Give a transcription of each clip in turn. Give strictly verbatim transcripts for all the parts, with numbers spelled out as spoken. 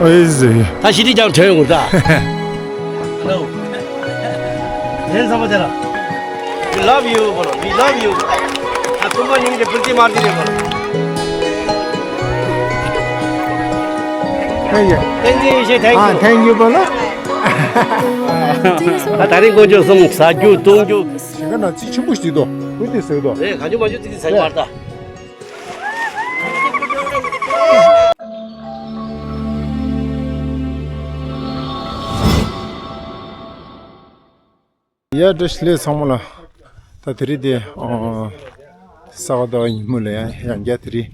ཨེ་ཟེ། ད་ཤི་དི་ཀྱང་དྲན་ཡོང་ད། Hello. ལན་ཚང་མ་དེ་ལ། We love you, bro. We love you. ད་ཀུན་པ་ཉིན་གྱི་ཕུལ་ཏི་མར་ཏི་རེད་པ། Thank you. Thank you, thank you. ད་ད་རིང་དཀོན་མཆོག་གསུམ་ཟ་རྒྱུ་བཏུང་རྒྱུ། ཞིང་ཁ་ན་རྩི་ཆེན་པོ་ཞིག་འདུག་ཀུན་ཏི་ཟེར་འདུག་རེད། གང་ཅི་མ་ཅི་ཏི་ཏི་ཟ་གི་མ་རེད་ད། ཡ་བཀྲ་ཤིས་བདེ་ལེགས་ཚང་མ་ལ། ད་དེ་རིང་དེ་ཨ་ས་ག་ཟླ་བ་ཉིན་མོ་ལ་ཡང་ཡང་བསྐྱར་དེ་རིང་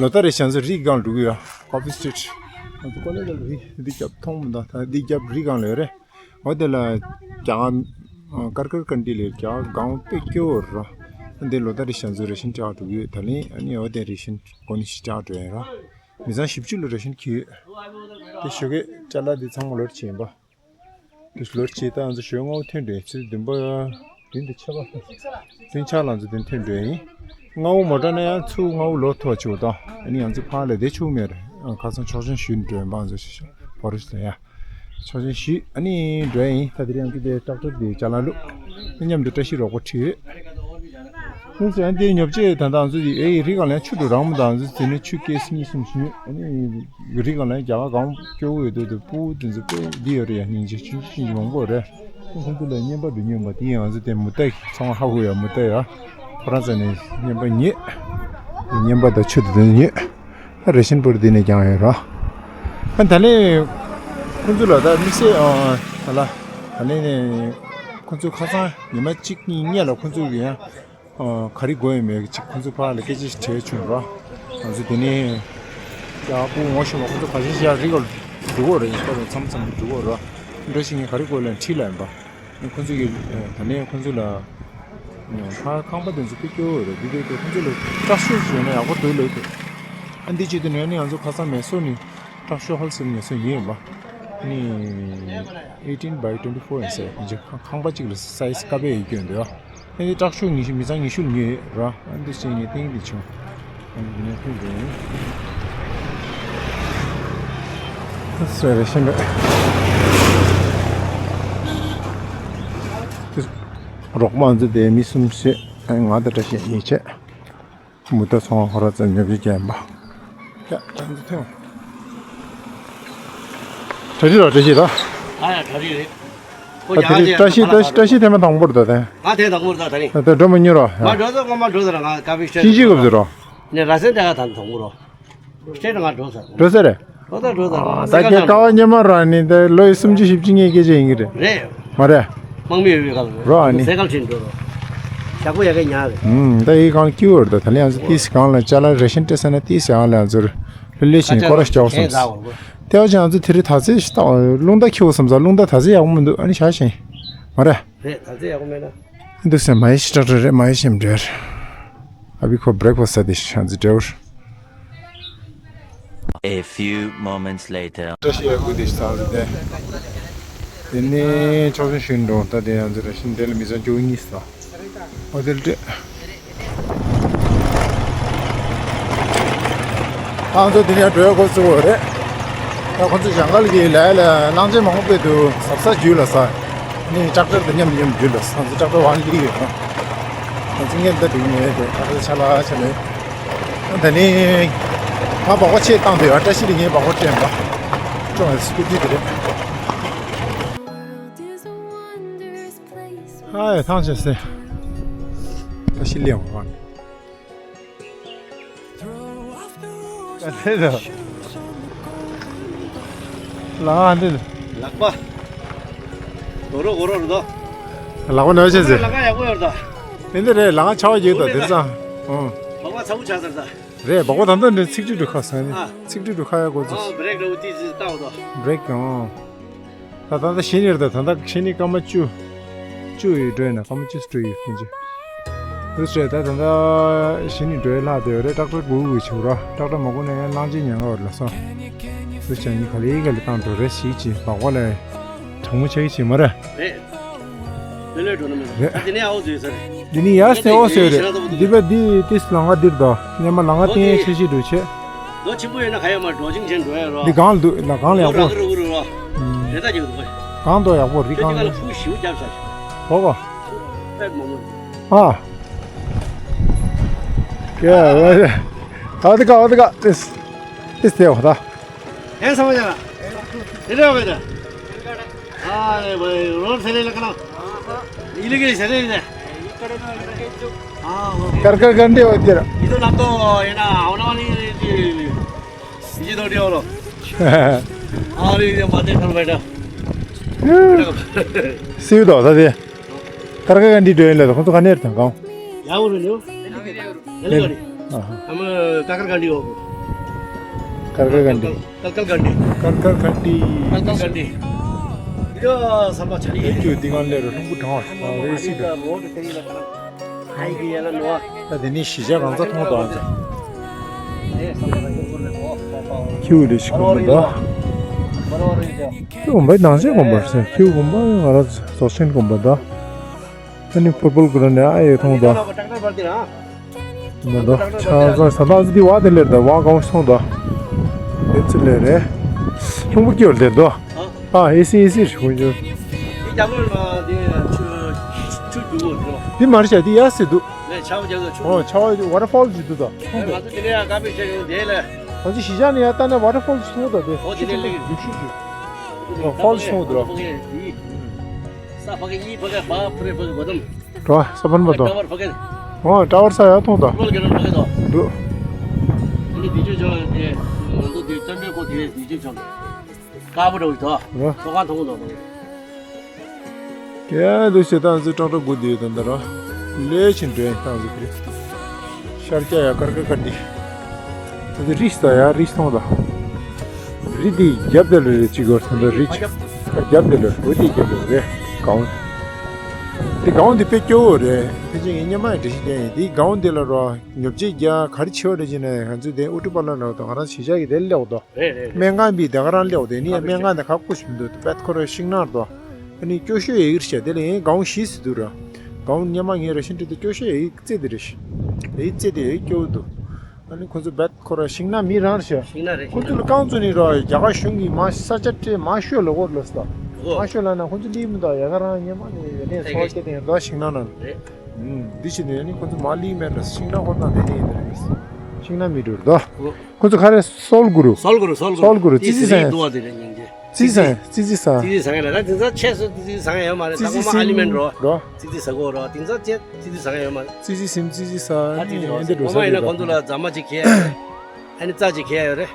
ལོ་ལྟར་རེ་བཞིན་ང་ཚོ་རི་སྒང་འགྲོ་གི་ཡོད། Coffee Street། ང་ཚོ་ཀོ་ལེ་ལ་རི་འདི་རྒྱབ་མཐོང་མི་འདུག་ད་འདི་རྒྱབ་རི་སྒང་ལ་ཡོད་རེད། འོ་དེ་ལ་རྒྱ་གར་ཀར་ཀར་ཀན་ཌི་ལ་རྒྱ་གར་སྒང་དཔེ་སྐྱོ་བོ་རེད། འདི་ལོ་ལྟར་རེ་བཞིན་ང་ཚོ་རེ་ཤན་སྤྲད་འགྲོ་གི་ཡོད། ད་ལན་ཨ་ནི་འོ་དེ་རེ་ཤན་གོ་ནི་ཞིག་སྤྲད་འགྲོ་ཡིན་ར། མི་ཚང་བཞི་བཅུ་ལ་རེ་ཤན་ཁྱེར་ཡོད། དེ་ཞོགས་ཀས་ཅ་ལག་འདི་ཚང་མ་ལོར་བྱིན་པ། དེ་ལོར་བྱེད་སྟངས་ཚོ་ཞོལ་སྔ་པོ་ཐོན་འགྲོ་ཡིན། ཚེས་བདུན་པ་བདུན་དེ་ཆ་པ་བདུན་ཆ་ལ་ཚོ་དེ་ཐོན་འགྲོ་ཡིན། སྔ་པོ་མོ་ཊ་ནས་ཡང་ཚུར་སྔ་པོ་ལོག་ཐུབ་པ་བྱེད་དང་། ཨ་ནི་ང་ཚོ་ཕར་ལ་བསྡད་ཆོག་མེད་རེད། ཁ་སང་ཆོག་མཆན་ཞུས་འགྲོ་ཡིན་པ། ང་ཚོ་ཕོ་རི་སི་ལ་ཡ་ཆོག་མཆན་ཞུས། ཨ་ནི་འགྲོ་ཡིན། ད་དེ་རིང་ང་ཚོ་དེ་ཊེག་ཊར་དེ་ཅ་ལག་བླུགས། མཉམ་དུ་བཀྲ་ཤིས་རོགས་པ་ཁྲིད། ཁོང་ཚོ་ཡང་དེ་ཉོ་ཆས་ད་ལྟ་ང་ཚོ་ཨེ་རི་སྒང་ལ་ཡང་ཆུ་འགྲོ་རང་མོ་དང་ང་ཚོ་དེ་ནས་ཆུ་ཀེ་སི་གཉིས་གསུམ་ཞིག་ཉོས། ཨ་ནི། རི་སྒང་ལ་རྒྱ་གར་གང་སྐྱོ་བོ་ཡོད་འདུག་དེ་སྤུ་གུ་དེ་ཚོ་དཔེ་འདི་ཡོད་རེད་ཡ། སྙིང་རྗེ་ཆུང་ཆུང་ཆུང་མང་པོ་རེད། ཁོང་ཚོ་ལ་རྔན་པ་འདི་ཉོས་མ་དེ་ཡང་ང་ཚོ་དེ་མུ་ཏ་ཚང་ཧ་ཧུ་ཡ་མུ་ཏ་ཡ། ཁོ་རང་ཚོ་ནས་རྔན་པ་ཉོས། རྔན་པ་དང་ཆུ་དེ་ཚོ་ཉོས། ད་རེ་ཤན་པུར་འདི་ནས་ཀྱང་ཡོད་ར། ཨ་ད་ལན་ཁོང་ཚོ་ལ་ད་དམིགས་བསལ་ཨ་ད་ལ་ད་ལན་ནས་ཁོང་ཚོ་ཁ་སང་ཉི་མ་གཅིག་གཉིས་སྔོན་ལ་ཁོང་ཚོ་གི་ཡང་། ཨ་ག་རེ་དགོས་ཡོད་མེད་ཅིག་ཁོང་ཚོ་ཕར་ལ་སྐད་ཆ་ཞིག་དྲིས་བྱུང་ར། ང་ཚོ་དེ་ནས་ཡར་སྤུ་གུ་ངོ་ཤེས་པ་ཁོང་ཚོ་ག་ཤེད་ཤེད་རི་སྒང་འགྲོ་གི་ཡོད་རེད། ཡིན་པ་རེད། མཚམས་མཚམས་འགྲོ་གི་ཡོད་ར། འགྲོ་བཞིན་ངས་ག་རེ་དགོས་ལབ་དྲིས་ལབ་ཡིན་པ། ཁོང་ཚོ་གི་ད་ནས་ཁོང་ཚོ་ལ་ཕར་ཁང་པ་དེ་ཚོ་དཔེ་སྐྱོ་བོ་རེད། འདི་དཔེ་སྐྱོ། ཁོང་ཚོ་ལ་ཀྲག་ཤོས་ཤིག་ཡོད་ན་ཡག་པོ་འདུག་ལབ་འདུག་ཨ་འདི་བྱེད་དུས་ནས་ནི་ང་ཚོ་ཁ་སང་མེ་སོ་ནས་ཀྲག་ཤོས་ཧོལ་སེལ་མེ་སོ་ཡིན་ཡིན་པ། ནི་eighteen by twenty four ཡིན་ཟེར། ཁོང་ཚོ་ཁང་པ་གཅིག་ལ་སའི་ཛི་ཀ་པའི་ཡིན་སྐྱོན་འདུག་ཨ་ནི་ཀྲག་ཤོས་ཉི་ཤུ། མི་ཚང་ཉི་ཤུ་ལ་ཉོས་ར། ཨ་འདི་བྱས་ངས་ཏིང་འདི་བྱུང་། ཨ་ནི་འདི་ནས་ཐོན་འགྲོ་ཡིན། སོ་རེ་ཤན་རེད། རོགས་པ་ཚོ་དེ་མི་གསུམ་བྱས། ང་དང་བཀྲ་ཤིས་གཉིས་བྱས། མུ་ཏ་ཚོང་ཁོ་ར་ཙམ་ཉོ་རྒྱུ་རྐྱེན་པ། ཡ་ད་འདི་ཐོན། གྲ་སྒྲིག་རོགས་གྲ་སྒྲིག་རོགས། ཨ་ཡ་གྲ་སྒྲིག་རེད། ཨ་ད་རིང་བཀྲ་ཤིས་བཀྲ་ཤིས་བཀྲ་ཤིས་ཐེངས་མ་དང་པོ་རེད་ད་དེ། ང་ཐེངས་དང་པོ་རེད་ད་ད་རིང་། ད་འགྲོ་མ་མྱོང་རོགས། མ་འགྲོ་ཚོད་ངོ་མ་འགྲོ་ཚོད་ར། ང་ཀ་ཕི་ཤེ་ཅི་ཅི་གོ་བཟོ་རོགས། ནས་ར་སེན་ཏྲ་ག་ད་དང་པོ་རོགས། སྤྲད་ང་འགྲོ་ཚར། འགྲོ་ས་རེད། འགྲོ་ད་འགྲོ་ད། ཨ་ད་སེ་ཀ་ཁྱེད་ཀ་བ་སྙེ་མ་ར་ནི་ད་ལོ་ཡི་སུམ་ཅུ་བཞི་བཅུ་ངའི་སྐད་ཆ་ཡིན་གི་རེད། རེད། མ་རེད། དམག་མི་ཡོད་པའི་སྐབས་རོ་ཨ་ནི། སེ་ཀལ་ཁྲིད་འགྲོ་རོགས། ཞག་པོ་ཡ་གི་ཉག་རེད། ཨུམ་ད་ཡི་གང་སྐྱིད་པོ་རེད་ད། ད་ལན་ང་ཚོ་ཏིས་གང་ལ་ཅ་ལག་རེ་ཤན་སྤྲད་ས་ན་ཏིས་ཡང་ལ་ང་ཚོར་ལྷོད་ལྷོད་བྱས་ནས་སྐོར་ར་ཞོག་སོང་། ལྟེ་བ་ཅན་ང་ཚོ་དེ་རིང་ད་ཚེ་ཞིག་ད་རླུང་རྟ་འཁྱེར་བ་བསམ་ས་རླུང་རྟ་ད་ཚེ་ཡག་པོ་མི་འདུག་ཨ་ནི་ཞག་བཞིན་མ་རེད། རེད་ད་ཚེ་ཡག་པོ་མེད་ན། འདུག་སེ་མ་ཡི་ཤི་ཏྲག་ཏྲ་རེད། མ་ཡི་ཤི་མི་འདྲ། ཨ་བི་ཁོ་བྷི་རེག་ཕ་སི་ཊི་ཟ་དེ་ཤ་ཚི་འདྲ་བོར། A few moments later. བཀྲ་ཤིས་ཡ་གུ་དེ་ཤ་ཚི་དེ། དེ་ནས་ཆོག་ཤིང་ཤིང་འགྲོ་ད་དེ་ཡང་ཚི་ར་ཤིང་དེ་ལ་མི་ཚང་ཅུ་གཉིས་སོ། ཨོ་དེ་ལ་སྤྲད། ང་ཚོ་དེ་ནས་འགྲོ་ཡ་འགོ་བཙུགས་པ་རེད། ད་ཁོ་ཚོ་ཞང་ག་ལ་གི་ལས་ལ་གླང་ཆེན་མང་པོ་སྤེལ་འདུག་ཟབ་ས་རྒྱུད་ལ་ས། ནི་ཀྲག་ཀྲར་དང་མཉམ་མཉམ་རྒྱུད་ལ་ས། ང་ཚོ་ཀྲག་ཀྲར་ཝང་ལི་ཡོད་ན། ང་ཚོ་ངས་འདི་སྒྲིག་ནས་དེ་ཀྲག་ཀྲར་ཆ་ལ་ཆ་ལ། ད་ནི་ང་སྦག་སྦག་ཆས་བཏང་འདོད་ཡ། བཀྲ་ཤིས་ལ་ངས་སྦག་སྦག་སྤྲད་པ། ཅོ་ཨ་སི་ཀུ་ཊི་དེ་རེད། ཨ་ཡ་ཐང་ཆད་སེ། བཀྲ་ཤིས་ལ་ཡང་ཝང་། ཨ་དེ་དང་། ལ་ཨ་འདི། ལག་པ། དོ་རོ་གོ་རོ་རུ་དོ། ལག་པ་ནོར་ཆེ་ཟེར། ལག་ཀ་ཡག་པོ་ཡོད་ད། འདི་འདི་རེད། ལག་ཆ་བ་ཡོད་ད་འདིར་ཙང་། ཨོ། ལག་པ་ཚ་པོ་ཆགས་ཚར་ད། རེད། སྦག་སྦག་ད་ལྟ་འདི་ཚིག་ཁྲི་འགྲོ་ཁ་སང་ནི། ཨ། ཚིག་ཁྲི་འགྲོ་ཁ་ཡག་གོ་ཚོ། ཨོ་བྷི་རེག་འགྲོ་དེ་ཚིག་བཏང་དོ། བྷི་རེག་ཨོ། ད་ད་ལྟ་གཞི་ནས་རེད་ད། ད་ལྟ་གཞི་ནས་སྐར་མ་བཅུ། བཅུ་ཡི་འགྲོ་ཡིན་ན་སྐར་མ་བཅུ་ཙམ་འགྲོ་ཡོད་ཕན་ཆད། འདུག་སེ་ད་ད་ལྟ་གཞི་ནས་འགྲོ་ཡི་ལྷག་བསྡད་ཡོད་རེད། ཀྲག་ཀྲར་སྒུག་དགོས་བྱུང་ར། ཀྲག་ཀྲར་མ་སྒུག་ན་ཡང་གླང་ཆེན་ཉན་ག་བར་ལ་སོང་། འདུག་སེ་ངས་ག་ལེ་ག་ལེ་བཏང་འགྲོ་རེ་ཞིག་ཅིག་སྦག་སྦག་ལ་གྲང་མོ་ཆགས་ཀྱི་ཅིག་མ་རེད། རེད། ལོས་ལོས་འགྲོ་ནི་མི་འདུག་རེད། ད་དེ་ནས་ཨའོ་བཟོས་ས་རེད། འདི་ནི་ཡར་སྟེང་ཨོ་བཟོས་རེད། འདི་པ་འདི་ཏིས་ལང་ཀ་འདིར་དོ། སྙེ་མ་ལང་ཀ་སྟེང་ཆེ་ཆེ་འགྲོ་ཆེ། ལོ་ཆེན་པོ་ཡོད་ན་ག་ཡོད་མ་འགྲོ་ཅིང་ཆེན་འགྲོ་ཡ་རོ། འདི་གང་འདུག་ལ་གང་ལ་ཡག་པོ། རང་གི་རུ་རུ་རོ། ཨུམ། དེ་ལྟ་ཅིག་འདུག་ག་གང་དུ་ཡག་པོ་རི་ཁྱོད་གང་ཅིག་ལ་ལ། ཕུག་ཞིའུ་རྒྱབ་ས་ཞིག་གོ་གོ། པད་མང་མོ། ཨ། ཡ་ཨ་དི་ཀ་ཨ་དི་ཀ་ཏིས་ཏིས་ཏེ་ཝ་ད། ཡང་ས་མ་ཡ་ལ། དེ་རེ་བ་ད། ཨ་ནེ་བ་རོ་ཟེ་རེ་ལ་ཀ་ན། ཡི་ལི་གེ་ཟེ་རེ་ནེ། ཀར་ཀར་གན་དི་ཝ་དེ་ར། ཡི་དོ་ནག་དོ་ཡིན་ན་ཨ་ཝ་ན་ཝ་ནི་ཡི་ཅི་དོ་དེ་ཨོ་ལོ། ཨ་རི་ཡ་མ་དེ་ཁར་བེ་ད། སིའུ་དོ་ད་དེ། ཀར་ཀར་གན་དི་འགྲོ་ཡིན་ལ་ཁོང་ཚོ་ག་ནས་དང་གང་། ཡའོ་རུ་ཉོ། ལེ་ལེ་ཨ་ཧ། ཨ་མ་ཀར་ཀར་གན་དི་ཨོ། ཀར་ཀར་གན་དི། ཀར་ཀར་གན་དི། ཀར་ཀར་གན་དི། ཀར་ཀར་གན་དི། ཡ་ས་མ་ཆ་ནི། ཁྱོད་འདི་གང་ལས་རུ་ལྷུང་པོ་གྲང་བ་རེ་སི་དུ། ད་དེ་ནི་གཞིས་ཆགས་གང་ཚ་མཐོང་དང་ཚ། ཁྱེའུ་རེ་ཞིག་གོམ་པ་ད། ཁྱེའུ་གོམ་པའི་ནང་ཆེན་གོམ་པ་ཟེར་ཁྱེའུ་གོམ་པ་ང་ར་ཟོག་ཆེན་གོམ་པ་ད། ཨ་ནི་ཕུར་པོལ་ཀུ་ར་ནས་ཨ་ཡེ་མཐོང་ད། མ་ད་ཆ་ཚ་ས་ད་འདི་བ་དེ་ལེར་ད་བ་གང་སོང་ད། ཨེ་ཙི་ལེ་རེ། ལྷུང་པོ་སྐྱོར་ལེར་ད། ཨ་ཨེ་སི་ཨེ་སི་རེ་ཁོང་ཚོ། འདི་རྒྱབ་ལོགས་ལ་འདི་ཆུ་ཆུ་རྒྱུག་གོ་འགྲོ། འདི་མར་བྱ་འདི་ཡ་སི་འདུག་ལས་ཆ་བ་རྒྱབ་ལ་ཆུ། ཨོ་ཆ་བ་ཝ་ཊར་ཕོལ་ཅིག་འདུག་ད། ཁོང་ང་ཚོ་འདི་ནས་ཡང་ཀ་པེ་ཆ་ཡོང་དེ་ལས། ང་ཚོ་གཞིས་ཆགས་ནས་ཡར་ལྟ་ན་ཝ་ཊར་ཕོལ་ཅིག་མཐོང་ད་དེ། ཨོ་འདི་ནས་ལེགས། རྒྱུག་ཤུགས་ཀྱི། ཨོ་ཕོལ་ཅིག་མཐོང་འདུག་ར། ས་ཕ་གི་ཡི་ཕ་གི་བ་ཕ་རེ་ཕ་གི་བ་དམ། འགྲོ་ས་ཕན་པ་དང་། ཊ་ཝར་ཕ་གི། ཨོ་ཊ་ཝར་ས་ཡར་མཐོང་ད། ཊ་ཝར་གི་རང་ཕ་གི་དང་། འདུག་འདི་དུས་ཚོད་དེ་ང་ཚོ་དེ་བཙན་པོའི་སྐོར་དེ་དུས་ཚོད་ཚང་། དཀར་པོ་འདྲ་བོ་ཞིག་འདུག་ཨ། ཐོག་ཁང་མཐོང་གི་འདུག་ཡ་འདུག་ཞེ་སྟངས་ཚོ་ཀྲང་ཀྲང་སྒུག་བསྡད་ཡོད་དམ་ད་ར། ལས་ཕྱིན་འགྲོ་ཡིན་སྟངས་ཚོ་དེ་རེད། ཤར་སྐྱ་ཡ་ཀར་ཀར་ཀར་འདི། ད་དེ་རི་ས་ཡ་རི་མཐོང་ད། རི་འདི་རྒྱབ་དེ་ལ་རེད་ཅིག་ཡོད་དམ་ད་རི་ཅིག་རྒྱབ་དེ་ལ་འོ་དེ་རྒྱབ་ལ་རེད་གང་། དེ་གང་འདི་དཔེ་སྐྱོ་བོ་རེད། ཕལ་ཆེར་ངས་སྙན་མ་ཡི་འགྲེལ་བཤད་རྒྱག་ཡིན་དེ་གང་འདི་ལ་རོ། ཉོ་ཆ་རྒྱག་ག་རེ་བྱེད་པ་རེད་ཅེ་ན་ང་ཚོས་དེ་ཨུ་ཏུ་པ་ལ་འགྲོ་དང་ང་རང་གཞིས་ཆགས་ཀྱི་དེ་སླེབས་འདུག་རེད་རེད་རེད། སྨན་ཁང་བི་དེ་ག་རང་སླེབས་དེ་ནི་སྨན་ཁང་དེ་ཁག་པོ་ཞིག་མི་འདུག་པད་ཁོ་ར་ཤིང་ནགས་དོ། ཨ་ནི་སྐྱོ་ཤོས་ཡི་གེར་བྱས་དེ་ལ་ཡིན་གང་ཤིས་སུ་འདུག་ར། གང་སྙན་མ་ངའི་ར་ཤིན་ཏུ་དེ་སྐྱོ་ཤོས་ཡི་གེ་རྩེ་དེ་རེད། ཡི་གེ་རྩེ་དེ་ཡི་སྐྱོ་བོ་འདུག་ཨ་ནི་ཁོ་ཚོ་པད་ཁོ་ར་ཤིང་ནགས་མི་རང་རེད་ཤག་ཤིང་ནགས་རེད། ཁོ་ཚོ་ལ་རྐང་བཙུགས་ནི་ར་རྒྱ་གར་གཞུང་གིས་མ་ས་ཆ་སྤྲད་མ་ཤོད་ལ་གོ་ལ་ས། ཨོ། མ་ཤོད་ལ་ན་ཁོ་ཚོ་སླེབས་མི་འདུག་ཡ་ག་རང་སྙན་མ་ནས་ཡོད་ནས་འཚོ་བ་སྐྱེལ་དེ་ཡོད་འདུག་ཤིང་ནགས་ནང་ལ། རེད། ཨུམ། འདི་བྱས་ནས་ནི་ཁོ་ཚོ་མ་ལི་མེད་ལ་ཤིང་ནགས་ཁོ་ན་དེ་ནས་ཡིན་རེད། ཤིང་ནགས་མི་འགྲོ་རེད་དོ། ཨོ། ཁོ་ཚོ་ག་རེ་སོལ་གུ་རུ། སོལ་གུ་རུ་སོལ་གུ་རུ། སོལ་གུ་རུ་ཙི་ཙི་ས་ཡིན། ཙི་ཙི་ས་ཡིན། ཙི་ཙི་ས་ཡིན། ཙི་ཙི་ས་ཡིན་ལ་ད་དེང་སང་ཆས་སུ་ཙི་ཙི་ས་ཡིན་ཡོད་མ་རེད། ཙི་ཙི་ད་ཁོ་མ་ཨ་ལི་མེད་འགྲོ། འགྲོ། ཙི་ཙི་ས་གོ་རོ་དེང་སང་ཆས་ཙི་ཙི་ས་ཡིན་ཡོད་མ་རེད། ཙི་ཙི་སིམ་ཙི་ཙི་ས་ཨ་ནི་ཙི་ཙི་ཡིན་འདི་འགྲོ་ས་ཁོ་མ་ཡིན་ན་ཁོ་ཚོ་ལ་རྫ་མ་ཅིག་ཁྱེར། ཨ་ནི་རྩྭ་ཅིག་ཁྱེར་ཡོད་རེད།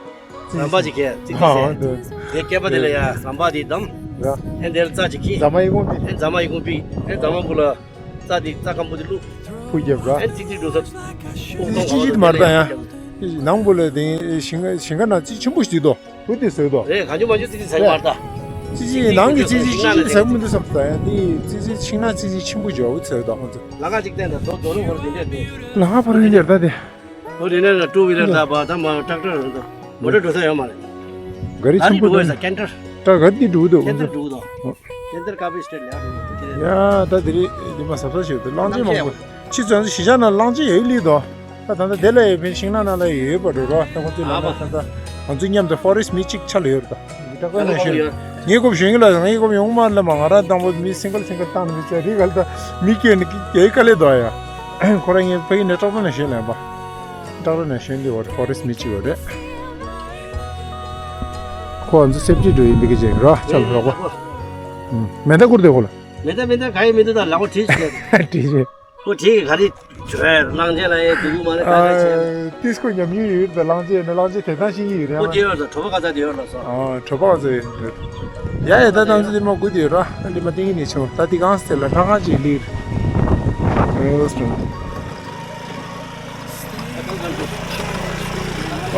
ཟམ་པ་ཅིག་ཁྱེར་ཙི་ཙི་ཟེར། དེ་སྐེད་པ་དེ་ལ་ཡ་ཟམ་པ་དེ་བསྡམས། ཨེ་འདིར་རྩྭ་ཅིག་ཁྱེར། ཟ་མ་ཡི་གོང་ཕིག་ཨེ་ཟ་མ་ཡི་གོང་ཕིག་ཨེ་ཟ་མ་བུ་ལ་རྩྭ་དེ་རྩྭ་སྐམ་པོ་དེ་བླུགས། ཕུ་རྒྱབ་ར། ཨེ་ཙི་ཙི་འགྲོ་ས། ཙི་ཙི་ཅི་ཅི་མར་ད་ཡ། ནང་བུ་ལ་དེ་ཞིང་ཁ་ཞིང་ཁ་ན་ཙི་ཆེན་པོ་ཞིག་དོ། བུ་དེ་ཟེར་དོ། རེད་གང་བྱུང་མ་བྱུང་ཙི་ཙི་ཟ་གི་མར་ད། ཙི་ཙི་ནང་གི་ཙི་ཙི་ཅི་ཅི་ཟ་མི་འདུག་བསམ་ད་ཡ། དེ་ཙི་ཙི་ཤིང་ནགས་ཙི་ཙི་ཆེན་པོ་འཇོག་བུ་ཟེར་དོ་ཁོང་ཚོ། ལ་ཁ་ཅིག་བསྟན་ད་དོ་དོ་རུ་བར་དེ་འདྲ་དེ། ལ་ཁ་བར་དེ་འདྲ་ད་དེ། ཨོ་དེ་ནས་ན་ཊུ་ཝི་ལར་ད་པ་ད་མ་ཊེག་ཊར་རེད་དོ། མོ་ཊར་འགྲོ་ས་ཡོད་མ་རེད། ག་རེ་ཆེན་པོ་འགྲོ་ས་ཀེན་ཊར། ད་ག་དེ་འགྲོ་དོ་ཀེན་ཊར་འགྲོ་དོ། ཀེན་ཊར་ཀ་པི་སི་ཊེ་ལ་ཡ་དེ་ཡ་ད་དེ་རེད་དེ་མ་ཟབ་ས་ཞིག་དེ་གླང་ཆེན་མང་པོ། ཕྱི་ཚོད་གཞིས་ཆགས་ན་གླང་ཆེན་ཡོད་ལི་དོ། ད་ད་ལྟ་དེ་ལ་ཡོད་པའི་ཤིང་ནགས་ནང་ལ་ཡོད་པ་རེད་རོ། ད་ཁོ་ཚོས་ལ་ད་ད་ང་ཚོ་མཉམ་དུ་ཕོ་རེ་སི་ཊི་མི་གཅིག་ཆ་ལ་ཡོད་རེད་ད། ཏག་ཏག་ནས་ཤོད། ངའི་སྐོར་ཞུ་གི་ལ་ངའི་སྐོར་ཡོང་མ་ལ་མ་ང་རང་དང་པོ་མི་སིང་གལ་སིང་གལ་བཏང་ནས་བྱས་རི་གལ་ད་མི་སྐྱོན་ནི་ཀྱེ་དཀའ་ལས་དོ་ཡ། ཁོ་རང་ངའི་ཕ་གི་ནས་ཏག་ཏག་ནས་ཤོད་ལན་པ། ཏག་ཏག་ནས་ཤོད་འདི་བར་ཕོ་རེ་སི་ཊི་མི་གཅིག་བར་རེད། ཁོ་ང་ཚོ་སེབ་ཅི་འགྲོ་ཡིན་པའི་གི་ཅིག་ར་ཆ་ལ་རོགས་པ། མེ་མདའ་བསྐུར་དེ་ཁོ་ལ། མེ་མདའ་མེ་མདའ་ག་ཡི་མེ་མདའ་དང་ལག་པ་བྲིས་ཤིག་བྲིས་ཤིག་ཁོ་དེ་ག་རེ་བྱོས་གླང་ཆེན་ལ་ཡའི་སྡུག་མ་ནི་ད་ག་ཆེ། ཏིས་ཁོ་ཉམས་མྱོང་ཡོད་ད་གླང་ཆེན་ནི་གླང་ཆེན་དེ་ཐང་ཤེས་ཀྱི་ཡོད་རེད། ཁོ་དེ་ཡོད་ད་གྲོ་པ་ག་ཚ་དེ་ཡོད་ལ་སོ། ཨ་གྲོ་པ་ག་ཚ་ཡོད་རེད། ཡ་ཡ་ད་ཏང་ཚོ་དེ་མ་དགོས་དེ་ཡོད་ར་ཨ་འདི་མ་ཏིང་ངེ་ནས་ཆོ་ད་དེ་གང་སྟེ་ལ་ཁ་ཁ་ཅིག་ལིར།